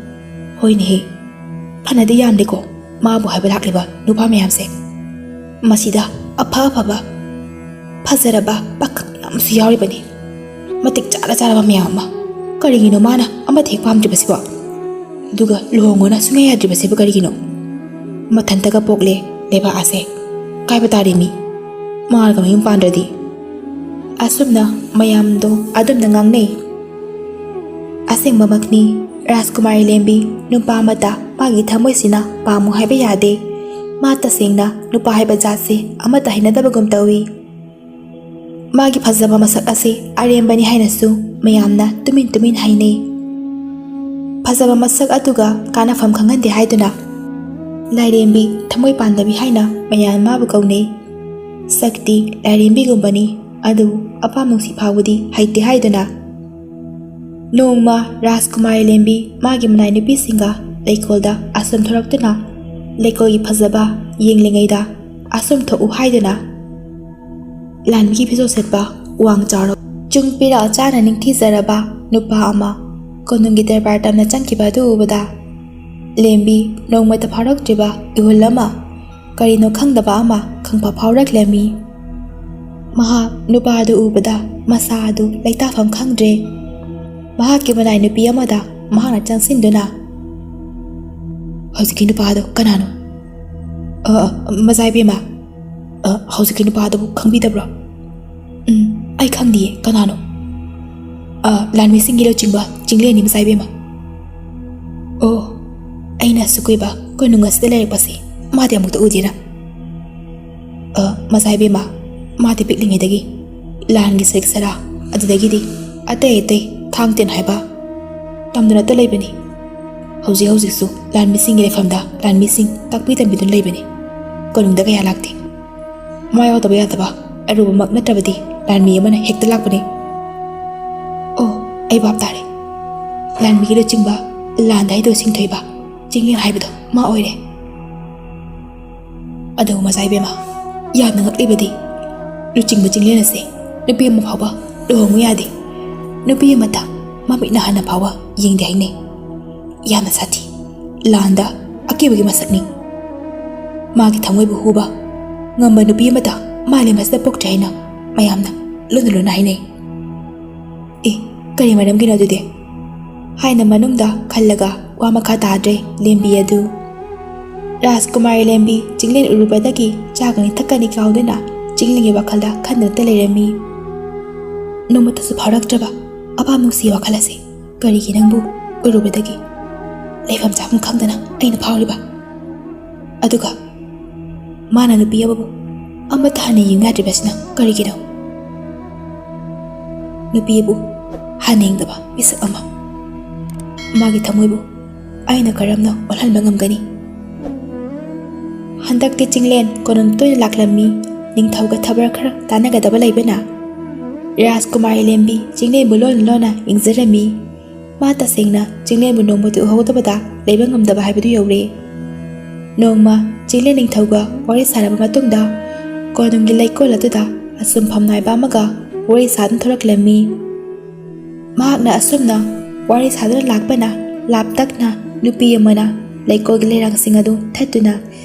"ꯍꯣꯏꯅꯦꯍꯦ, ꯐꯅꯗꯤ ꯌꯥꯝꯗꯦꯀꯣ ꯃꯥꯕꯨ ꯍꯥꯏꯕ ꯂꯥꯛꯂꯤꯕ ꯅꯨꯄꯥ ꯃꯌꯥꯝꯁꯦ꯫ ꯃꯁꯤꯗ ꯑꯐ ꯑꯐꯕ, ꯐꯖꯔꯕ ꯄꯥꯈꯪ ꯌꯥꯝꯁꯨ ꯌꯥꯎꯔꯤꯕꯅꯤ꯫ ꯃꯇꯤꯛ ꯆꯥꯔ ꯆꯥꯔꯕ ꯃꯌꯥꯝ ꯑꯃ꯫ ꯀꯔꯤꯒꯤꯅꯣ ꯃꯥꯅ ꯑꯃꯠꯇ ꯍꯦꯛ ꯄꯥꯝꯗ꯭ꯔꯤꯕꯁꯤꯕꯣ? ꯑꯗꯨꯒ ꯂꯨꯍꯣꯡꯉꯣꯅ ꯁꯨꯡꯌꯥ ꯌꯥꯗ꯭ꯔꯤꯕꯁꯤꯕꯨ ꯀꯔꯤꯒꯤꯅꯣ? ꯃꯊꯟꯇꯒ ꯄꯣꯛꯂꯦ ꯂꯩꯕꯥꯛ ꯑꯁꯦ꯫ ꯀꯥꯏꯕ ꯇꯥꯔꯦ ꯃꯤ꯫ ꯃꯥꯔꯒ ꯃꯌꯨꯝ ꯄꯥꯟꯗ꯭ꯔꯗꯤ?" ꯑꯁꯨꯝꯅ ꯃꯌꯥꯝꯗꯣ ꯑꯗꯨꯝꯅ ꯉꯥꯡꯅꯩ꯫ ꯑꯁꯦꯡꯕꯃꯛꯅꯤ, ꯔꯥꯖꯀꯨꯃꯥꯔꯤ ꯂꯦꯝꯕꯤ ꯅꯨꯄꯥ ꯑꯃꯗ ꯃꯥꯒꯤ ꯊꯃꯣꯏꯁꯤꯅ ꯄꯥꯝꯃꯨ ꯍꯥꯏꯕ ꯌꯥꯗꯦ꯫ ꯃꯥ ꯇꯁꯦꯡꯅ ꯅꯨꯄꯥ ꯍꯥꯏꯕ ꯖꯥꯠꯁꯦ ꯑꯃꯠꯇ ꯍꯩꯅꯗꯕꯒꯨꯝ ꯇꯧꯏ꯫ ꯃꯥꯒꯤ ꯐꯖꯕ ꯃꯁꯛ ꯑꯁꯤ ꯑꯔꯦꯝꯕꯅꯤ ꯍꯥꯏꯅꯁꯨ ꯃꯌꯥꯝꯅ ꯇꯨꯃꯤꯟ ꯇꯨꯃꯤꯟ ꯍꯥꯏꯅꯩ꯫ ꯐꯖꯕ ꯃꯁꯛ ꯑꯗꯨꯒ ꯀꯥꯟꯅꯐꯝ ꯈꯪꯍꯟꯗꯦ ꯍꯥꯏꯗꯨꯅ ꯂꯥꯏꯔꯦꯝꯕꯤ ꯊꯃꯣꯏ ꯄꯥꯟꯗꯕꯤ ꯍꯥꯏꯅ ꯃꯌꯥꯝ ꯃꯥꯕꯨ ꯀꯧꯅꯩ꯫ ꯁꯛꯇꯤ ꯂꯥꯏꯔꯦꯝꯕꯤꯒꯨꯝꯕꯅꯤ, ꯑꯗꯨꯕꯨ ꯑꯄꯥꯝ ꯅꯨꯡꯁꯤ ꯐꯥꯎꯕꯗꯤ ꯍꯩꯇꯦ ꯍꯥꯏꯗꯨꯅ ꯅꯣꯡꯃ ꯔꯥꯖꯀꯨꯃꯥꯔꯤ ꯂꯦꯝꯕꯤ ꯃꯥꯒꯤ ꯃꯅꯥꯏ ꯅꯨꯄꯤꯁꯤꯡꯒ ꯂꯩꯀꯣꯜꯗ ꯑꯁꯨꯝ ꯊꯣꯔꯛꯇꯨꯅ ꯂꯩꯀꯣꯜꯒꯤ ꯐꯖꯕ ꯌꯦꯡꯂꯤꯉꯩꯗ ꯑꯁꯨꯝ ꯊꯣꯛꯎ ꯍꯥꯏꯗꯨꯅ ꯂꯥꯟꯃꯤꯒꯤ ꯐꯤꯖꯣꯜ ꯁꯦꯠꯄ, ꯋꯥꯡ ꯆꯥꯎꯔꯕ, ꯆꯨꯡ ꯄꯤꯔꯛꯑ ꯆꯥꯅ ꯅꯤꯡꯊꯤꯖꯔꯕ ꯅꯨꯄꯥ ꯑꯃ ꯀꯣꯅꯨꯡꯒꯤ ꯗꯔꯕꯥꯔ ꯇꯝꯅ ꯆꯪꯈꯤꯕ ꯑꯗꯨ ꯎꯕꯗ ꯂꯦꯝꯕꯤ ꯅꯣꯡꯃꯇ ꯐꯥꯎꯔꯛꯇ꯭ꯔꯤꯕ ꯏꯍꯨꯜ ꯑꯃ, ꯀꯔꯤꯅꯣ ꯈꯪꯗꯕ ꯑꯃ ꯈꯪꯐ ꯐꯥꯎꯔꯛꯂꯝꯃꯤ꯫ ꯃꯍꯥꯛ ꯅꯨꯄꯥ ꯑꯗꯨ ꯎꯕꯗ ꯃꯁꯥ ꯑꯗꯨ ꯂꯩꯇꯥꯐꯝ ꯈꯪꯗ꯭ꯔꯦ꯫ ꯃꯍꯥꯛꯀꯤ ꯃꯅꯥꯏ ꯅꯨꯄꯤ ꯑꯃꯗ ꯃꯍꯥꯛꯅ ꯆꯪꯁꯤꯟꯗꯨꯅ, "ꯍꯧꯖꯤꯛꯀꯤ ꯅꯨꯄꯥ ꯑꯗꯨ ꯀꯅꯥꯅꯣ?" "ꯑ, ꯑ, ꯃꯆꯥ ꯏꯕꯦꯝꯃ, ꯑ, ꯍꯧꯖꯤꯛꯀꯤ ꯅꯨꯄꯥ ꯑꯗꯨꯕꯨ ꯈꯪꯕꯤꯗꯕ꯭ꯔꯣ?" "ꯎꯝ, ꯑꯩ ꯈꯪꯗꯤꯌꯦ, ꯀꯅꯥꯅꯣ?" "ꯑ, ꯂꯥꯟꯃꯤꯁꯤꯡꯒꯤ ꯂꯨꯆꯤꯡꯕ ꯆꯤꯡꯂꯦꯟꯅꯤ, ꯃꯆꯥ ꯏꯕꯦꯝꯃ꯫" "ꯑꯣ, ꯑꯩꯅ ꯑꯁꯨꯛ ꯀꯨꯏꯕ ꯀꯣꯅꯨꯡ ꯑꯁꯤꯗ ꯂꯩꯔꯛꯄꯁꯦ ꯃꯥꯗꯤ ꯑꯃꯨꯛꯇ ꯎꯗꯦꯅ꯫" "ꯑ, ꯃꯆꯥ ꯏꯕꯦꯝꯃ, ꯃꯥꯗꯤ ꯄꯤꯛꯂꯤꯉꯩꯗꯒꯤ ꯂꯥꯟꯒꯤ ꯁꯔꯤꯛ ꯁꯔꯥ, ꯑꯗꯨꯗꯒꯤꯗꯤ ꯑꯇꯩ ꯑꯇꯩ ꯊꯥꯡ ꯇꯦꯟ ꯍꯥꯏꯕ ꯇꯝꯗꯨꯅꯇ ꯂꯩꯕꯅꯤ꯫ ꯍꯧꯖꯤꯛ ꯍꯧꯖꯤꯛꯁꯨ ꯂꯥꯟꯃꯤꯁꯤꯡꯒꯤ ꯂꯩꯐꯝꯗ ꯂꯥꯟꯃꯤꯁꯤꯡ ꯇꯥꯛꯄꯤ ꯇꯝꯕꯤꯗꯨꯅ ꯂꯩꯕꯅꯤ꯫ ꯀꯣꯅꯨꯡꯗ ꯀꯌꯥ ꯂꯥꯛꯇꯦ꯫ ꯃꯥ ꯌꯥꯎꯗꯕ ꯌꯥꯗꯕ ꯑꯔꯨꯕꯃꯛ ꯅꯠꯇ꯭ꯔꯕꯗꯤ ꯂꯥꯟꯃꯤ ꯑꯃꯅ ꯍꯦꯛꯇ ꯂꯥꯛꯄꯅꯤ꯫" "ꯑꯣ, ꯑꯩ ꯚꯥꯞ ꯇꯥꯔꯦ꯫ ꯂꯥꯟꯃꯤꯒꯤ ꯂꯨꯆꯤꯡꯕ, ꯂꯥꯟꯗ ꯍꯩꯊꯣꯏ ꯁꯤꯡꯊꯣꯏꯕ ꯆꯤꯡꯂꯦꯟ ꯍꯥꯏꯕꯗꯣ ꯃꯥ ꯑꯣꯏꯔꯦ꯫" ꯑꯗꯨꯕꯨ ꯃꯆꯥ ꯏꯕꯦꯝꯃ, ꯌꯥꯝꯅ ꯉꯛꯂꯤꯕꯗꯤ ꯂꯨꯆꯤꯡꯕ ꯆꯤꯡꯂꯦꯟ ꯑꯁꯦ ꯅꯨꯄꯤ ꯑꯃ ꯐꯥꯎꯕ ꯂꯨꯍꯣꯡꯉꯨ ꯌꯥꯗꯦ꯫ ꯅꯨꯄꯤ ꯑꯃꯠꯇ ꯃꯃꯤꯠꯅ ꯍꯥꯟꯅ ꯐꯥꯎꯕ ꯌꯦꯡꯗꯦ ꯍꯥꯏꯅꯩ꯫ ꯌꯥꯝꯅ ꯁꯥꯊꯤ꯫ ꯂꯥꯟꯗ ꯑꯀꯤꯕꯒꯤ ꯃꯁꯛꯅꯤ꯫ ꯃꯥꯒꯤ ꯊꯃꯣꯏꯕꯨ ꯍꯨꯕ ꯉꯝꯕ ꯅꯨꯄꯤ ꯑꯃꯠꯇ ꯃꯥꯂꯦꯝ ꯑꯁꯤꯗ ꯄꯣꯛꯇ꯭ꯔꯤ ꯍꯥꯏꯅ ꯃꯌꯥꯝꯅ ꯂꯨꯅ ꯂꯨꯅ ꯍꯥꯏꯅꯩ꯫ "ꯑꯦ, ꯀꯔꯤ ꯃꯔꯝꯒꯤꯅꯣ ꯑꯗꯨꯗꯤ?" ꯍꯥꯏꯅ ꯃꯅꯨꯡꯗ ꯈꯜꯂꯒ ꯋꯥ ꯃꯈꯥ ꯇꯥꯗ꯭ꯔꯦ ꯂꯦꯝꯕꯤ ꯑꯗꯨ꯫ ꯔꯥꯖꯀꯨꯃꯥꯔꯤ ꯂꯦꯝꯕꯤ ꯆꯤꯡꯂꯦꯟ ꯎꯔꯨꯕꯗꯒꯤ ꯆꯥꯒꯅꯤ ꯊꯛꯀꯅꯤ ꯀꯥꯎꯗꯨꯅ ꯆꯤꯡꯂꯦꯟꯒꯤ ꯋꯥꯈꯜꯗ ꯈꯟꯗꯨꯅꯇ ꯂꯩꯔꯝꯃꯤ꯫ ꯅꯣꯡꯃꯇꯁꯨ ꯐꯥꯎꯔꯛꯇ꯭ꯔꯕ ꯑꯄꯥꯝ ꯅꯨꯡꯁꯤ ꯋꯥꯈꯜ ꯑꯁꯤ ꯀꯔꯤꯒꯤ ꯅꯪꯕꯨ ꯎꯔꯨꯕꯗꯒꯤ ꯂꯩꯐꯝ ꯆꯥꯐꯝ ꯈꯪꯗꯅ ꯑꯩꯅ ꯐꯥꯎꯔꯤꯕ? ꯑꯗꯨꯒ ꯃꯥꯅ ꯅꯨꯄꯤ ꯑꯃꯕꯨ ꯑꯃꯠꯇ ꯍꯟꯅ ꯌꯦꯡ ꯌꯥꯗ꯭ꯔꯤꯕꯁꯤꯅ ꯀꯔꯤꯒꯤꯅꯣ? ꯅꯨꯄꯤ ꯑꯕꯨ ꯍꯟꯅ ꯌꯦꯡꯗꯕ ꯃꯤꯁꯛ ꯑꯃ ꯃꯥꯒꯤ ꯊꯃꯣꯏꯕꯨ ꯑꯩꯅ ꯀꯔꯝꯅ ꯑꯣꯜꯍꯟꯕ ꯉꯝꯒꯅꯤ? ꯍꯟꯗꯛꯇꯤ ꯆꯤꯡꯂꯦꯟ ꯀꯣꯅꯨꯡ ꯇꯣꯏꯅ ꯂꯥꯛꯂꯝꯃꯤ꯫ ꯅꯤꯡꯊꯧꯒ ꯊꯕꯛ ꯈꯔ ꯇꯥꯟꯅꯒꯗꯕ ꯂꯩꯕꯅ ꯔꯥꯖꯀꯨꯃꯥꯔꯤ ꯂꯦꯝꯕꯤ ꯆꯤꯡꯂꯦꯟꯕꯨ ꯂꯣꯟꯅ ꯂꯣꯟꯅ ꯌꯦꯡꯖꯔꯝꯃꯤ꯫ ꯃꯥ ꯇꯁꯦꯡꯅ ꯆꯤꯡꯂꯦꯟꯕꯨ ꯅꯣꯡꯃꯗꯤ ꯎꯍꯧꯗꯕꯗ ꯂꯩꯕ ꯉꯝꯗꯕ ꯍꯥꯏꯕꯗꯨ ꯌꯧꯔꯦ꯫ ꯅꯣꯡꯃ ꯆꯤꯡꯂꯦꯟ ꯅꯤꯡꯊꯧꯒ ꯋꯥꯔꯤ ꯁꯥꯔꯕ ꯃꯇꯨꯡꯗ ꯀꯣꯅꯨꯡꯒꯤ ꯂꯩꯀꯣꯜ ꯑꯗꯨꯗ ꯑꯁꯨꯝ ꯐꯝꯅꯥꯏꯕ ꯑꯃꯒ ꯋꯥꯔꯤ ꯁꯥꯗꯨꯅ ꯊꯣꯔꯛꯂꯝꯃꯤ꯫ ꯃꯍꯥꯛꯅ ꯑꯁꯨꯝꯅ ꯋꯥꯔꯤ ꯁꯥꯗꯨꯅ ꯂꯥꯛꯄꯅ ꯂꯥꯞꯇꯛꯅ ꯅꯨꯄꯤ ꯑꯃꯅ ꯂꯩꯀꯣꯜꯒꯤ ꯂꯩꯔꯥꯡꯁꯤꯡ ꯑꯗꯨ ꯊꯠꯇꯨꯅ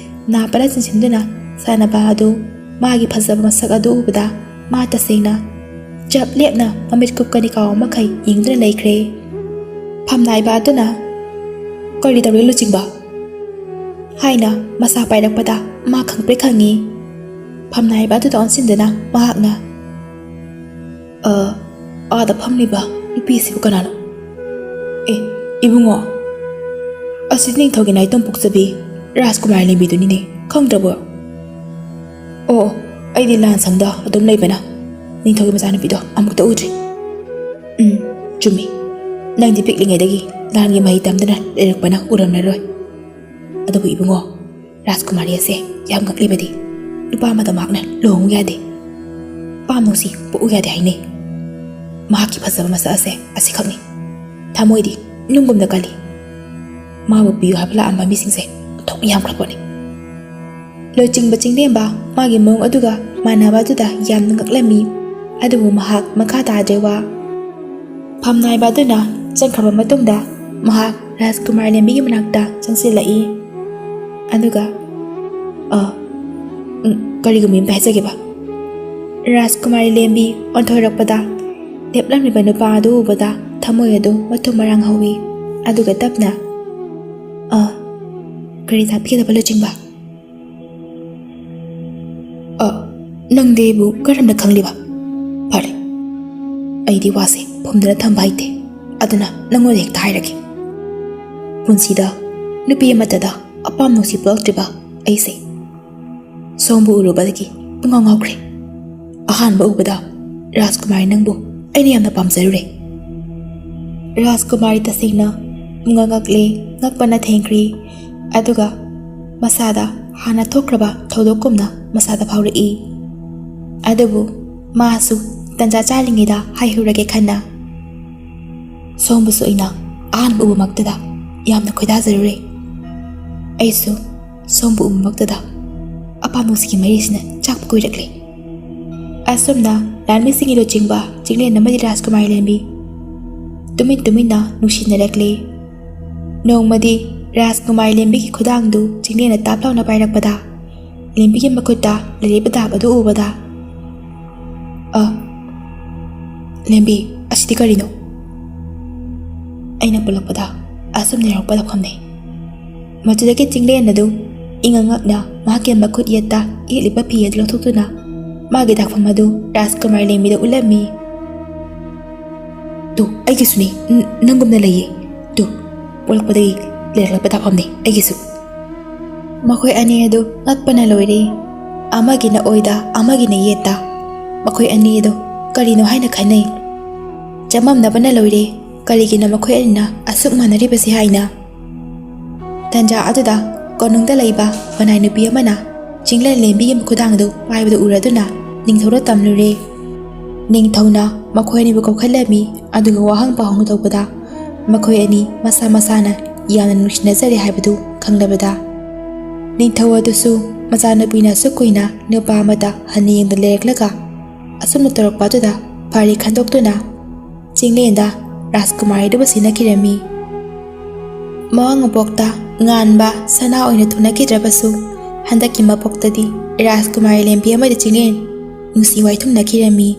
ꯅꯥ ꯄꯔ ꯆꯤꯟꯁꯤꯟꯗꯨꯅ ꯁꯥꯟꯅꯕ ꯑꯗꯨ ꯃꯥꯒꯤ ꯐꯖꯕ ꯃꯁꯛ ꯑꯗꯨ ꯎꯕꯗ ꯃꯥ ꯇꯁꯦꯡꯅ ꯆꯞ ꯂꯦꯞꯅ ꯃꯃꯤꯠ ꯀꯨꯞꯀꯅꯤ ꯀꯥꯎ ꯃꯈꯩ ꯌꯦꯡꯗꯨꯅ ꯂꯩꯈ꯭ꯔꯦ꯫ ꯐꯝꯅꯥꯏꯕ ꯑꯗꯨꯅ "ꯀꯔꯤ ꯇꯧꯔꯦ ꯂꯨꯆꯤꯡꯕ?" ꯍꯥꯏꯅ ꯃꯁꯥ ꯄꯥꯏꯔꯛꯄꯗ ꯃꯥ ꯈꯪꯄ꯭ꯔꯦꯛ ꯈꯪꯉꯤ꯫ ꯐꯝꯅꯥꯏꯕ ꯑꯗꯨꯗ ꯑꯣꯟꯁꯤꯟꯗꯨꯅ ꯃꯍꯥꯛꯅ "ꯑ, ꯑꯥꯗ ꯐꯝꯂꯤꯕ ꯅꯨꯄꯤꯁꯤꯕꯨ ꯀꯅꯥꯅꯣ? ꯑꯦ, ꯏꯕꯨꯡꯉꯣ, ꯑꯁꯤ ꯅꯤꯡꯊꯧꯒꯤ ꯅꯥꯏꯇꯣꯝ ꯄꯣꯛꯆꯕꯤ ꯔꯥꯖꯀꯨꯃꯥꯔꯤ ꯂꯦꯝꯕꯤꯗꯨꯅꯤꯅꯦ, ꯈꯪꯗ꯭ꯔꯕꯣ?" "ꯑꯣ, ꯑꯩꯗꯤ ꯂꯥꯟꯁꯪꯗ ꯑꯗꯨꯝ ꯂꯩꯕꯅ ꯅꯤꯡꯊꯧꯒꯤ ꯃꯆꯥꯅꯨꯄꯤꯗꯣ ꯑꯃꯨꯛꯇ ꯎꯗ꯭ꯔꯤ꯫" "ꯎꯝ, ꯆꯨꯝꯃꯤ꯫ ꯅꯪꯗꯤ ꯄꯤꯛꯂꯤꯉꯩꯗꯒꯤ ꯂꯥꯟꯒꯤ ꯃꯍꯩ ꯇꯝꯗꯨꯅ ꯂꯩꯔꯛꯄꯅ ꯎꯔꯝꯂꯔꯣꯏ꯫ ꯑꯗꯨꯕꯨ ꯏꯕꯨꯡꯉꯣ, ꯔꯥꯖꯀꯨꯃꯥꯔꯤ ꯑꯁꯦ ꯌꯥꯝ ꯉꯛꯂꯤꯕꯗꯤ ꯅꯨꯄꯥ ꯑꯃꯗ ꯃꯍꯥꯛꯅ ꯂꯨꯍꯣꯡꯉꯨ ꯌꯥꯗꯦ, ꯄꯥꯝ ꯅꯨꯡꯁꯤ ꯄꯣꯛꯎ ꯌꯥꯗꯦ ꯍꯥꯏꯅꯩ꯫ ꯃꯍꯥꯛꯀꯤ ꯐꯖꯕ ꯃꯁꯛ ꯑꯁꯦ ꯑꯁꯤꯈꯛꯅꯤ꯫ ꯊꯃꯣꯏꯗꯤ ꯅꯨꯡꯒꯨꯝꯅ ꯀꯜꯂꯤ꯫ ꯃꯥꯕꯨ ꯄꯤꯌꯨ ꯍꯥꯏꯕ ꯂꯥꯛꯑꯝꯕ ꯃꯤꯁꯤꯡꯁꯦ ꯑꯣꯟꯊꯣꯛꯅ ꯌꯥꯝꯈ꯭ꯔꯄꯣꯠꯅꯤ꯫" ꯂꯨꯆꯤꯡꯕ ꯆꯤꯡꯂꯦꯝꯕ ꯃꯥꯒꯤ ꯃꯑꯣꯡ ꯑꯗꯨꯒ ꯃꯥꯟꯅꯕ ꯑꯗꯨꯗ ꯌꯥꯝꯅ ꯉꯛꯂꯝꯃꯤ꯫ ꯑꯗꯨꯕꯨ ꯃꯍꯥꯛ ꯃꯈꯥ ꯇꯥꯗ꯭ꯔꯦ ꯋꯥ꯫ ꯐꯝꯅꯥꯏꯕ ꯑꯗꯨꯅ ꯆꯪꯈ꯭ꯔꯕ ꯃꯇꯨꯡꯗ ꯃꯍꯥꯛ ꯔꯥꯖꯀꯨꯃꯥꯔ ꯂꯦꯝꯕꯤꯒꯤ ꯃꯅꯥꯛꯇ ꯆꯪꯁꯤꯜꯂꯛꯏ꯫ ꯑꯗꯨꯒ, "ꯑ, ꯎꯝ, ꯀꯔꯤꯒꯨꯝꯕ ꯑꯝꯇ ꯍꯥꯏꯖꯒꯦꯕ꯫" ꯔꯥꯖꯀꯨꯃꯥꯔꯤ ꯂꯦꯝꯕꯤ ꯑꯣꯟꯊꯣꯔꯛꯄꯗ ꯂꯦꯞꯂꯝꯂꯤꯕ ꯅꯨꯄꯥ ꯑꯗꯨ ꯎꯕꯗ ꯊꯃꯣꯏ ꯑꯗꯨ ꯃꯊꯨꯝ ꯃꯔꯥꯡ ꯍꯧꯏ꯫ ꯑꯗꯨꯒ ꯇꯞꯅ, "ꯑ, ꯀꯔꯤ ꯇꯥꯛꯄꯤꯒꯗꯕ ꯂꯨꯆꯤꯡꯕ?" "ꯑ, ꯅꯪꯗꯤ ꯑꯩꯕꯨ ꯀꯔꯝꯅ ꯈꯪꯂꯤꯕ?" "ꯐꯔꯦ, ꯑꯩꯗꯤ ꯋꯥꯁꯦ ꯐꯨꯝꯗꯨꯅ ꯊꯝꯕ ꯍꯩꯇꯦ, ꯑꯗꯨꯅ ꯅꯪꯉꯣꯟꯗ ꯍꯦꯛꯇ ꯍꯥꯏꯔꯒꯦ꯫ ꯄꯨꯟꯁꯤꯗ ꯅꯨꯄꯤ ꯑꯃꯠꯇꯗ ꯑꯄꯥꯝ ꯅꯨꯡꯁꯤ ꯄꯣꯛꯂꯛꯇ꯭ꯔꯤꯕ ꯑꯩꯁꯦ ꯁꯣꯝꯕꯨ ꯎꯔꯨꯕꯗꯒꯤ ꯄꯨꯡꯉꯥꯎ ꯉꯥꯎꯈ꯭ꯔꯦ꯫ ꯑꯍꯥꯟꯕ ꯎꯕꯗ ꯔꯥꯖꯀꯨꯃꯥꯔꯤ ꯅꯪꯕꯨ ꯑꯩꯅ ꯌꯥꯝꯅ ꯄꯥꯝꯖꯔꯨꯔꯦ꯫ ꯔꯥꯖꯀꯨꯃꯥꯔꯤ ꯇꯁꯦꯡꯅ ꯄꯨꯡꯉꯥ ꯉꯛꯂꯦ, ꯉꯛꯄꯅ ꯊꯦꯡꯈ꯭ꯔꯦ꯫ ꯑꯗꯨꯒ ꯃꯁꯥꯗ ꯍꯥꯟꯅ ꯊꯣꯛꯈ꯭ꯔꯕ ꯊꯧꯗꯣꯛꯀꯨꯝꯅ ꯃꯁꯥꯗ ꯐꯥꯎꯔꯛꯏ꯫ ꯑꯗꯨꯕꯨ ꯃꯥꯁꯨ ꯇꯟꯖꯥ ꯆꯥꯔꯤꯉꯩꯗ ꯍꯥꯏꯍꯧꯔꯒꯦ ꯈꯟꯅ, ꯁꯣꯝꯕꯨꯁꯨ ꯑꯩꯅ ꯑꯍꯥꯟꯕ ꯎꯕꯃꯛꯇꯗ ꯌꯥꯝꯅ ꯈꯣꯏꯗꯥꯖꯔꯨꯔꯦ꯫ ꯑꯩꯁꯨ ꯁꯣꯝꯕꯨ ꯎꯕꯃꯛꯇꯗ ꯑꯄꯥꯝ ꯅꯨꯡꯁꯤꯒꯤ ꯃꯩꯔꯩꯁꯤꯅ ꯆꯥꯛꯄ ꯀꯨꯏꯔꯛꯂꯦ꯫ ꯑꯁꯨꯝꯅ ꯂꯥꯟꯃꯤꯁꯤꯡꯒꯤ ꯂꯨꯆꯤꯡꯕ ꯆꯤꯡꯂꯦꯟ ꯑꯃꯗꯤ ꯔꯥꯖꯀꯨꯃꯥꯔꯤ ꯂꯦꯝꯕꯤ ꯇꯨꯃꯤꯟ ꯇꯨꯃꯤꯟꯅ ꯅꯨꯡꯁꯤꯅꯔꯛꯂꯦ꯫ ꯅꯣꯡꯃꯗꯤ ꯔꯥꯖꯀꯨꯃꯥꯔꯤ ꯂꯦꯝꯕꯤꯒꯤ ꯈꯨꯗꯥꯡꯗꯨ ꯆꯤꯡꯂꯦꯟꯅ ꯇꯥꯞ ꯂꯥꯎꯅ ꯄꯥꯏꯔꯛꯄꯗ, ꯂꯦꯝꯕꯤꯒꯤ ꯃꯈꯨꯠꯇ ꯂꯩꯔꯤꯕ ꯗꯥꯛ ꯑꯗꯨ ꯎꯕꯗ, "ꯑ, ꯂꯦꯝꯕꯤ, ꯑꯁꯤꯗꯤ ꯀꯔꯤꯅꯣ?" ꯑꯩꯅ ꯄꯨꯜꯂꯛꯄꯗ ꯑꯁꯨꯝꯅ ꯌꯧꯔꯛꯄꯗ ꯐꯝꯅꯩ꯫ ꯃꯗꯨꯗꯒꯤ ꯆꯤꯡꯂꯦꯟ ꯑꯗꯨ ꯏꯉꯛ ꯉꯛꯅ ꯃꯍꯥꯛꯀꯤ ꯃꯈꯨꯠ ꯌꯦꯠꯇ ꯌꯦꯠꯂꯤꯕ ꯐꯤ ꯑꯗꯨ ꯂꯧꯊꯣꯛꯇꯨꯅ ꯃꯥꯒꯤ ꯗꯥꯛꯐꯝ ꯑꯗꯨ ꯔꯥꯖꯀꯨꯃꯥꯔꯤ ꯂꯦꯝꯕꯤꯗ ꯎꯠꯂꯝꯃꯤ꯫ "ꯇꯨ, ꯑꯩꯒꯤꯁꯨꯅꯤ, ꯅ-, ꯅꯪꯒꯨꯝꯅ ꯂꯩꯌꯦ꯫ ꯇꯨ, ꯄꯣꯛꯂꯛꯄꯗꯒꯤ ꯂꯩꯔꯛꯂꯕ ꯗꯥꯛꯐꯝꯅꯤ ꯑꯩꯒꯤꯁꯨ"꯫ ꯃꯈꯣꯏ ꯑꯅꯤ ꯑꯗꯨ ꯉꯛꯄꯅ ꯂꯣꯏꯔꯦ꯫ ꯑꯃꯒꯤꯅ ꯑꯣꯏꯗ, ꯑꯃꯒꯤꯅ ꯌꯦꯠꯇ꯫ ꯃꯈꯣꯏ ꯑꯅꯤ ꯑꯗꯨ ꯀꯔꯤꯅꯣ ꯍꯥꯏꯅ ꯈꯟꯅꯩ꯫ ꯆꯃꯝꯅꯕꯅ ꯂꯣꯏꯔꯦ꯫ ꯀꯔꯤꯒꯤꯅꯣ ꯃꯈꯣꯏ ꯑꯅꯤꯅ ꯑꯁꯨꯛ ꯃꯥꯟꯅꯔꯤꯕꯁꯤ ꯍꯥꯏꯅ? ꯇꯟꯖꯥ ꯑꯗꯨꯗ ꯀꯣꯅꯨꯡꯗ ꯂꯩꯕ ꯐꯅꯥꯏ ꯅꯨꯄꯤ ꯑꯃꯅ ꯆꯤꯡꯂꯦꯟ ꯂꯦꯝꯕꯤꯒꯤ ꯈꯨꯗꯥꯡꯗꯨ ꯄꯥꯏꯕꯗꯨ ꯎꯔꯗꯨꯅ ꯅꯤꯡꯊꯧꯗ ꯇꯝꯂꯨꯔꯦ꯫ ꯅꯤꯡꯊꯧꯅ ꯃꯈꯣꯏ ꯑꯅꯤꯕꯨ ꯀꯧꯈꯠꯂꯝꯃꯤ, ꯑꯗꯨꯒ ꯋꯥꯍꯪ ꯄꯥꯎꯍꯪ ꯇꯧꯕꯗ ꯃꯈꯣꯏ ꯑꯅꯤ ꯃꯁꯥ ꯃꯁꯥꯅ ꯌꯥꯝꯅ ꯅꯨꯡꯁꯤꯅꯖꯔꯦ ꯍꯥꯏꯕꯗꯨ ꯈꯪꯂꯕꯗ, ꯅꯤꯡꯊꯧ ꯑꯗꯨꯁꯨ ꯃꯆꯥꯅꯨꯄꯤꯅ ꯑꯁꯨꯛ ꯀꯨꯏꯅ ꯅꯨꯄꯥ ꯑꯃꯗ ꯍꯟꯅ ꯌꯦꯡꯗ ꯂꯩꯔꯛꯂꯒ ꯑꯁꯨꯝꯅ ꯇꯧꯔꯛꯄ ꯑꯗꯨꯗ ꯐꯔꯦ ꯈꯟꯗꯣꯛꯇꯨꯅ ꯆꯤꯡꯂꯦꯟꯗ ꯔꯥꯖꯀꯨꯃꯥꯔꯤꯗꯨꯕꯨ ꯁꯤꯟꯅꯈꯤꯔꯝꯃꯤ꯫ ꯃꯃꯥꯡ ꯃꯄꯣꯛꯇ ꯉꯥꯟꯕ ꯁꯅꯥ ꯑꯣꯏꯅ ꯊꯣꯟꯅꯈꯤꯗ꯭ꯔꯕꯁꯨ, ꯍꯟꯗꯛꯀꯤ ꯃꯄꯣꯛꯇꯗꯤ ꯔꯥꯖꯀꯨꯃꯥꯔꯤ ꯂꯦꯝꯕꯤ ꯑꯃꯗꯤ ꯆꯤꯡꯂꯦꯟ ꯅꯨꯡꯁꯤ ꯋꯥꯏꯊꯨꯡꯅꯈꯤꯔꯝꯃꯤ꯫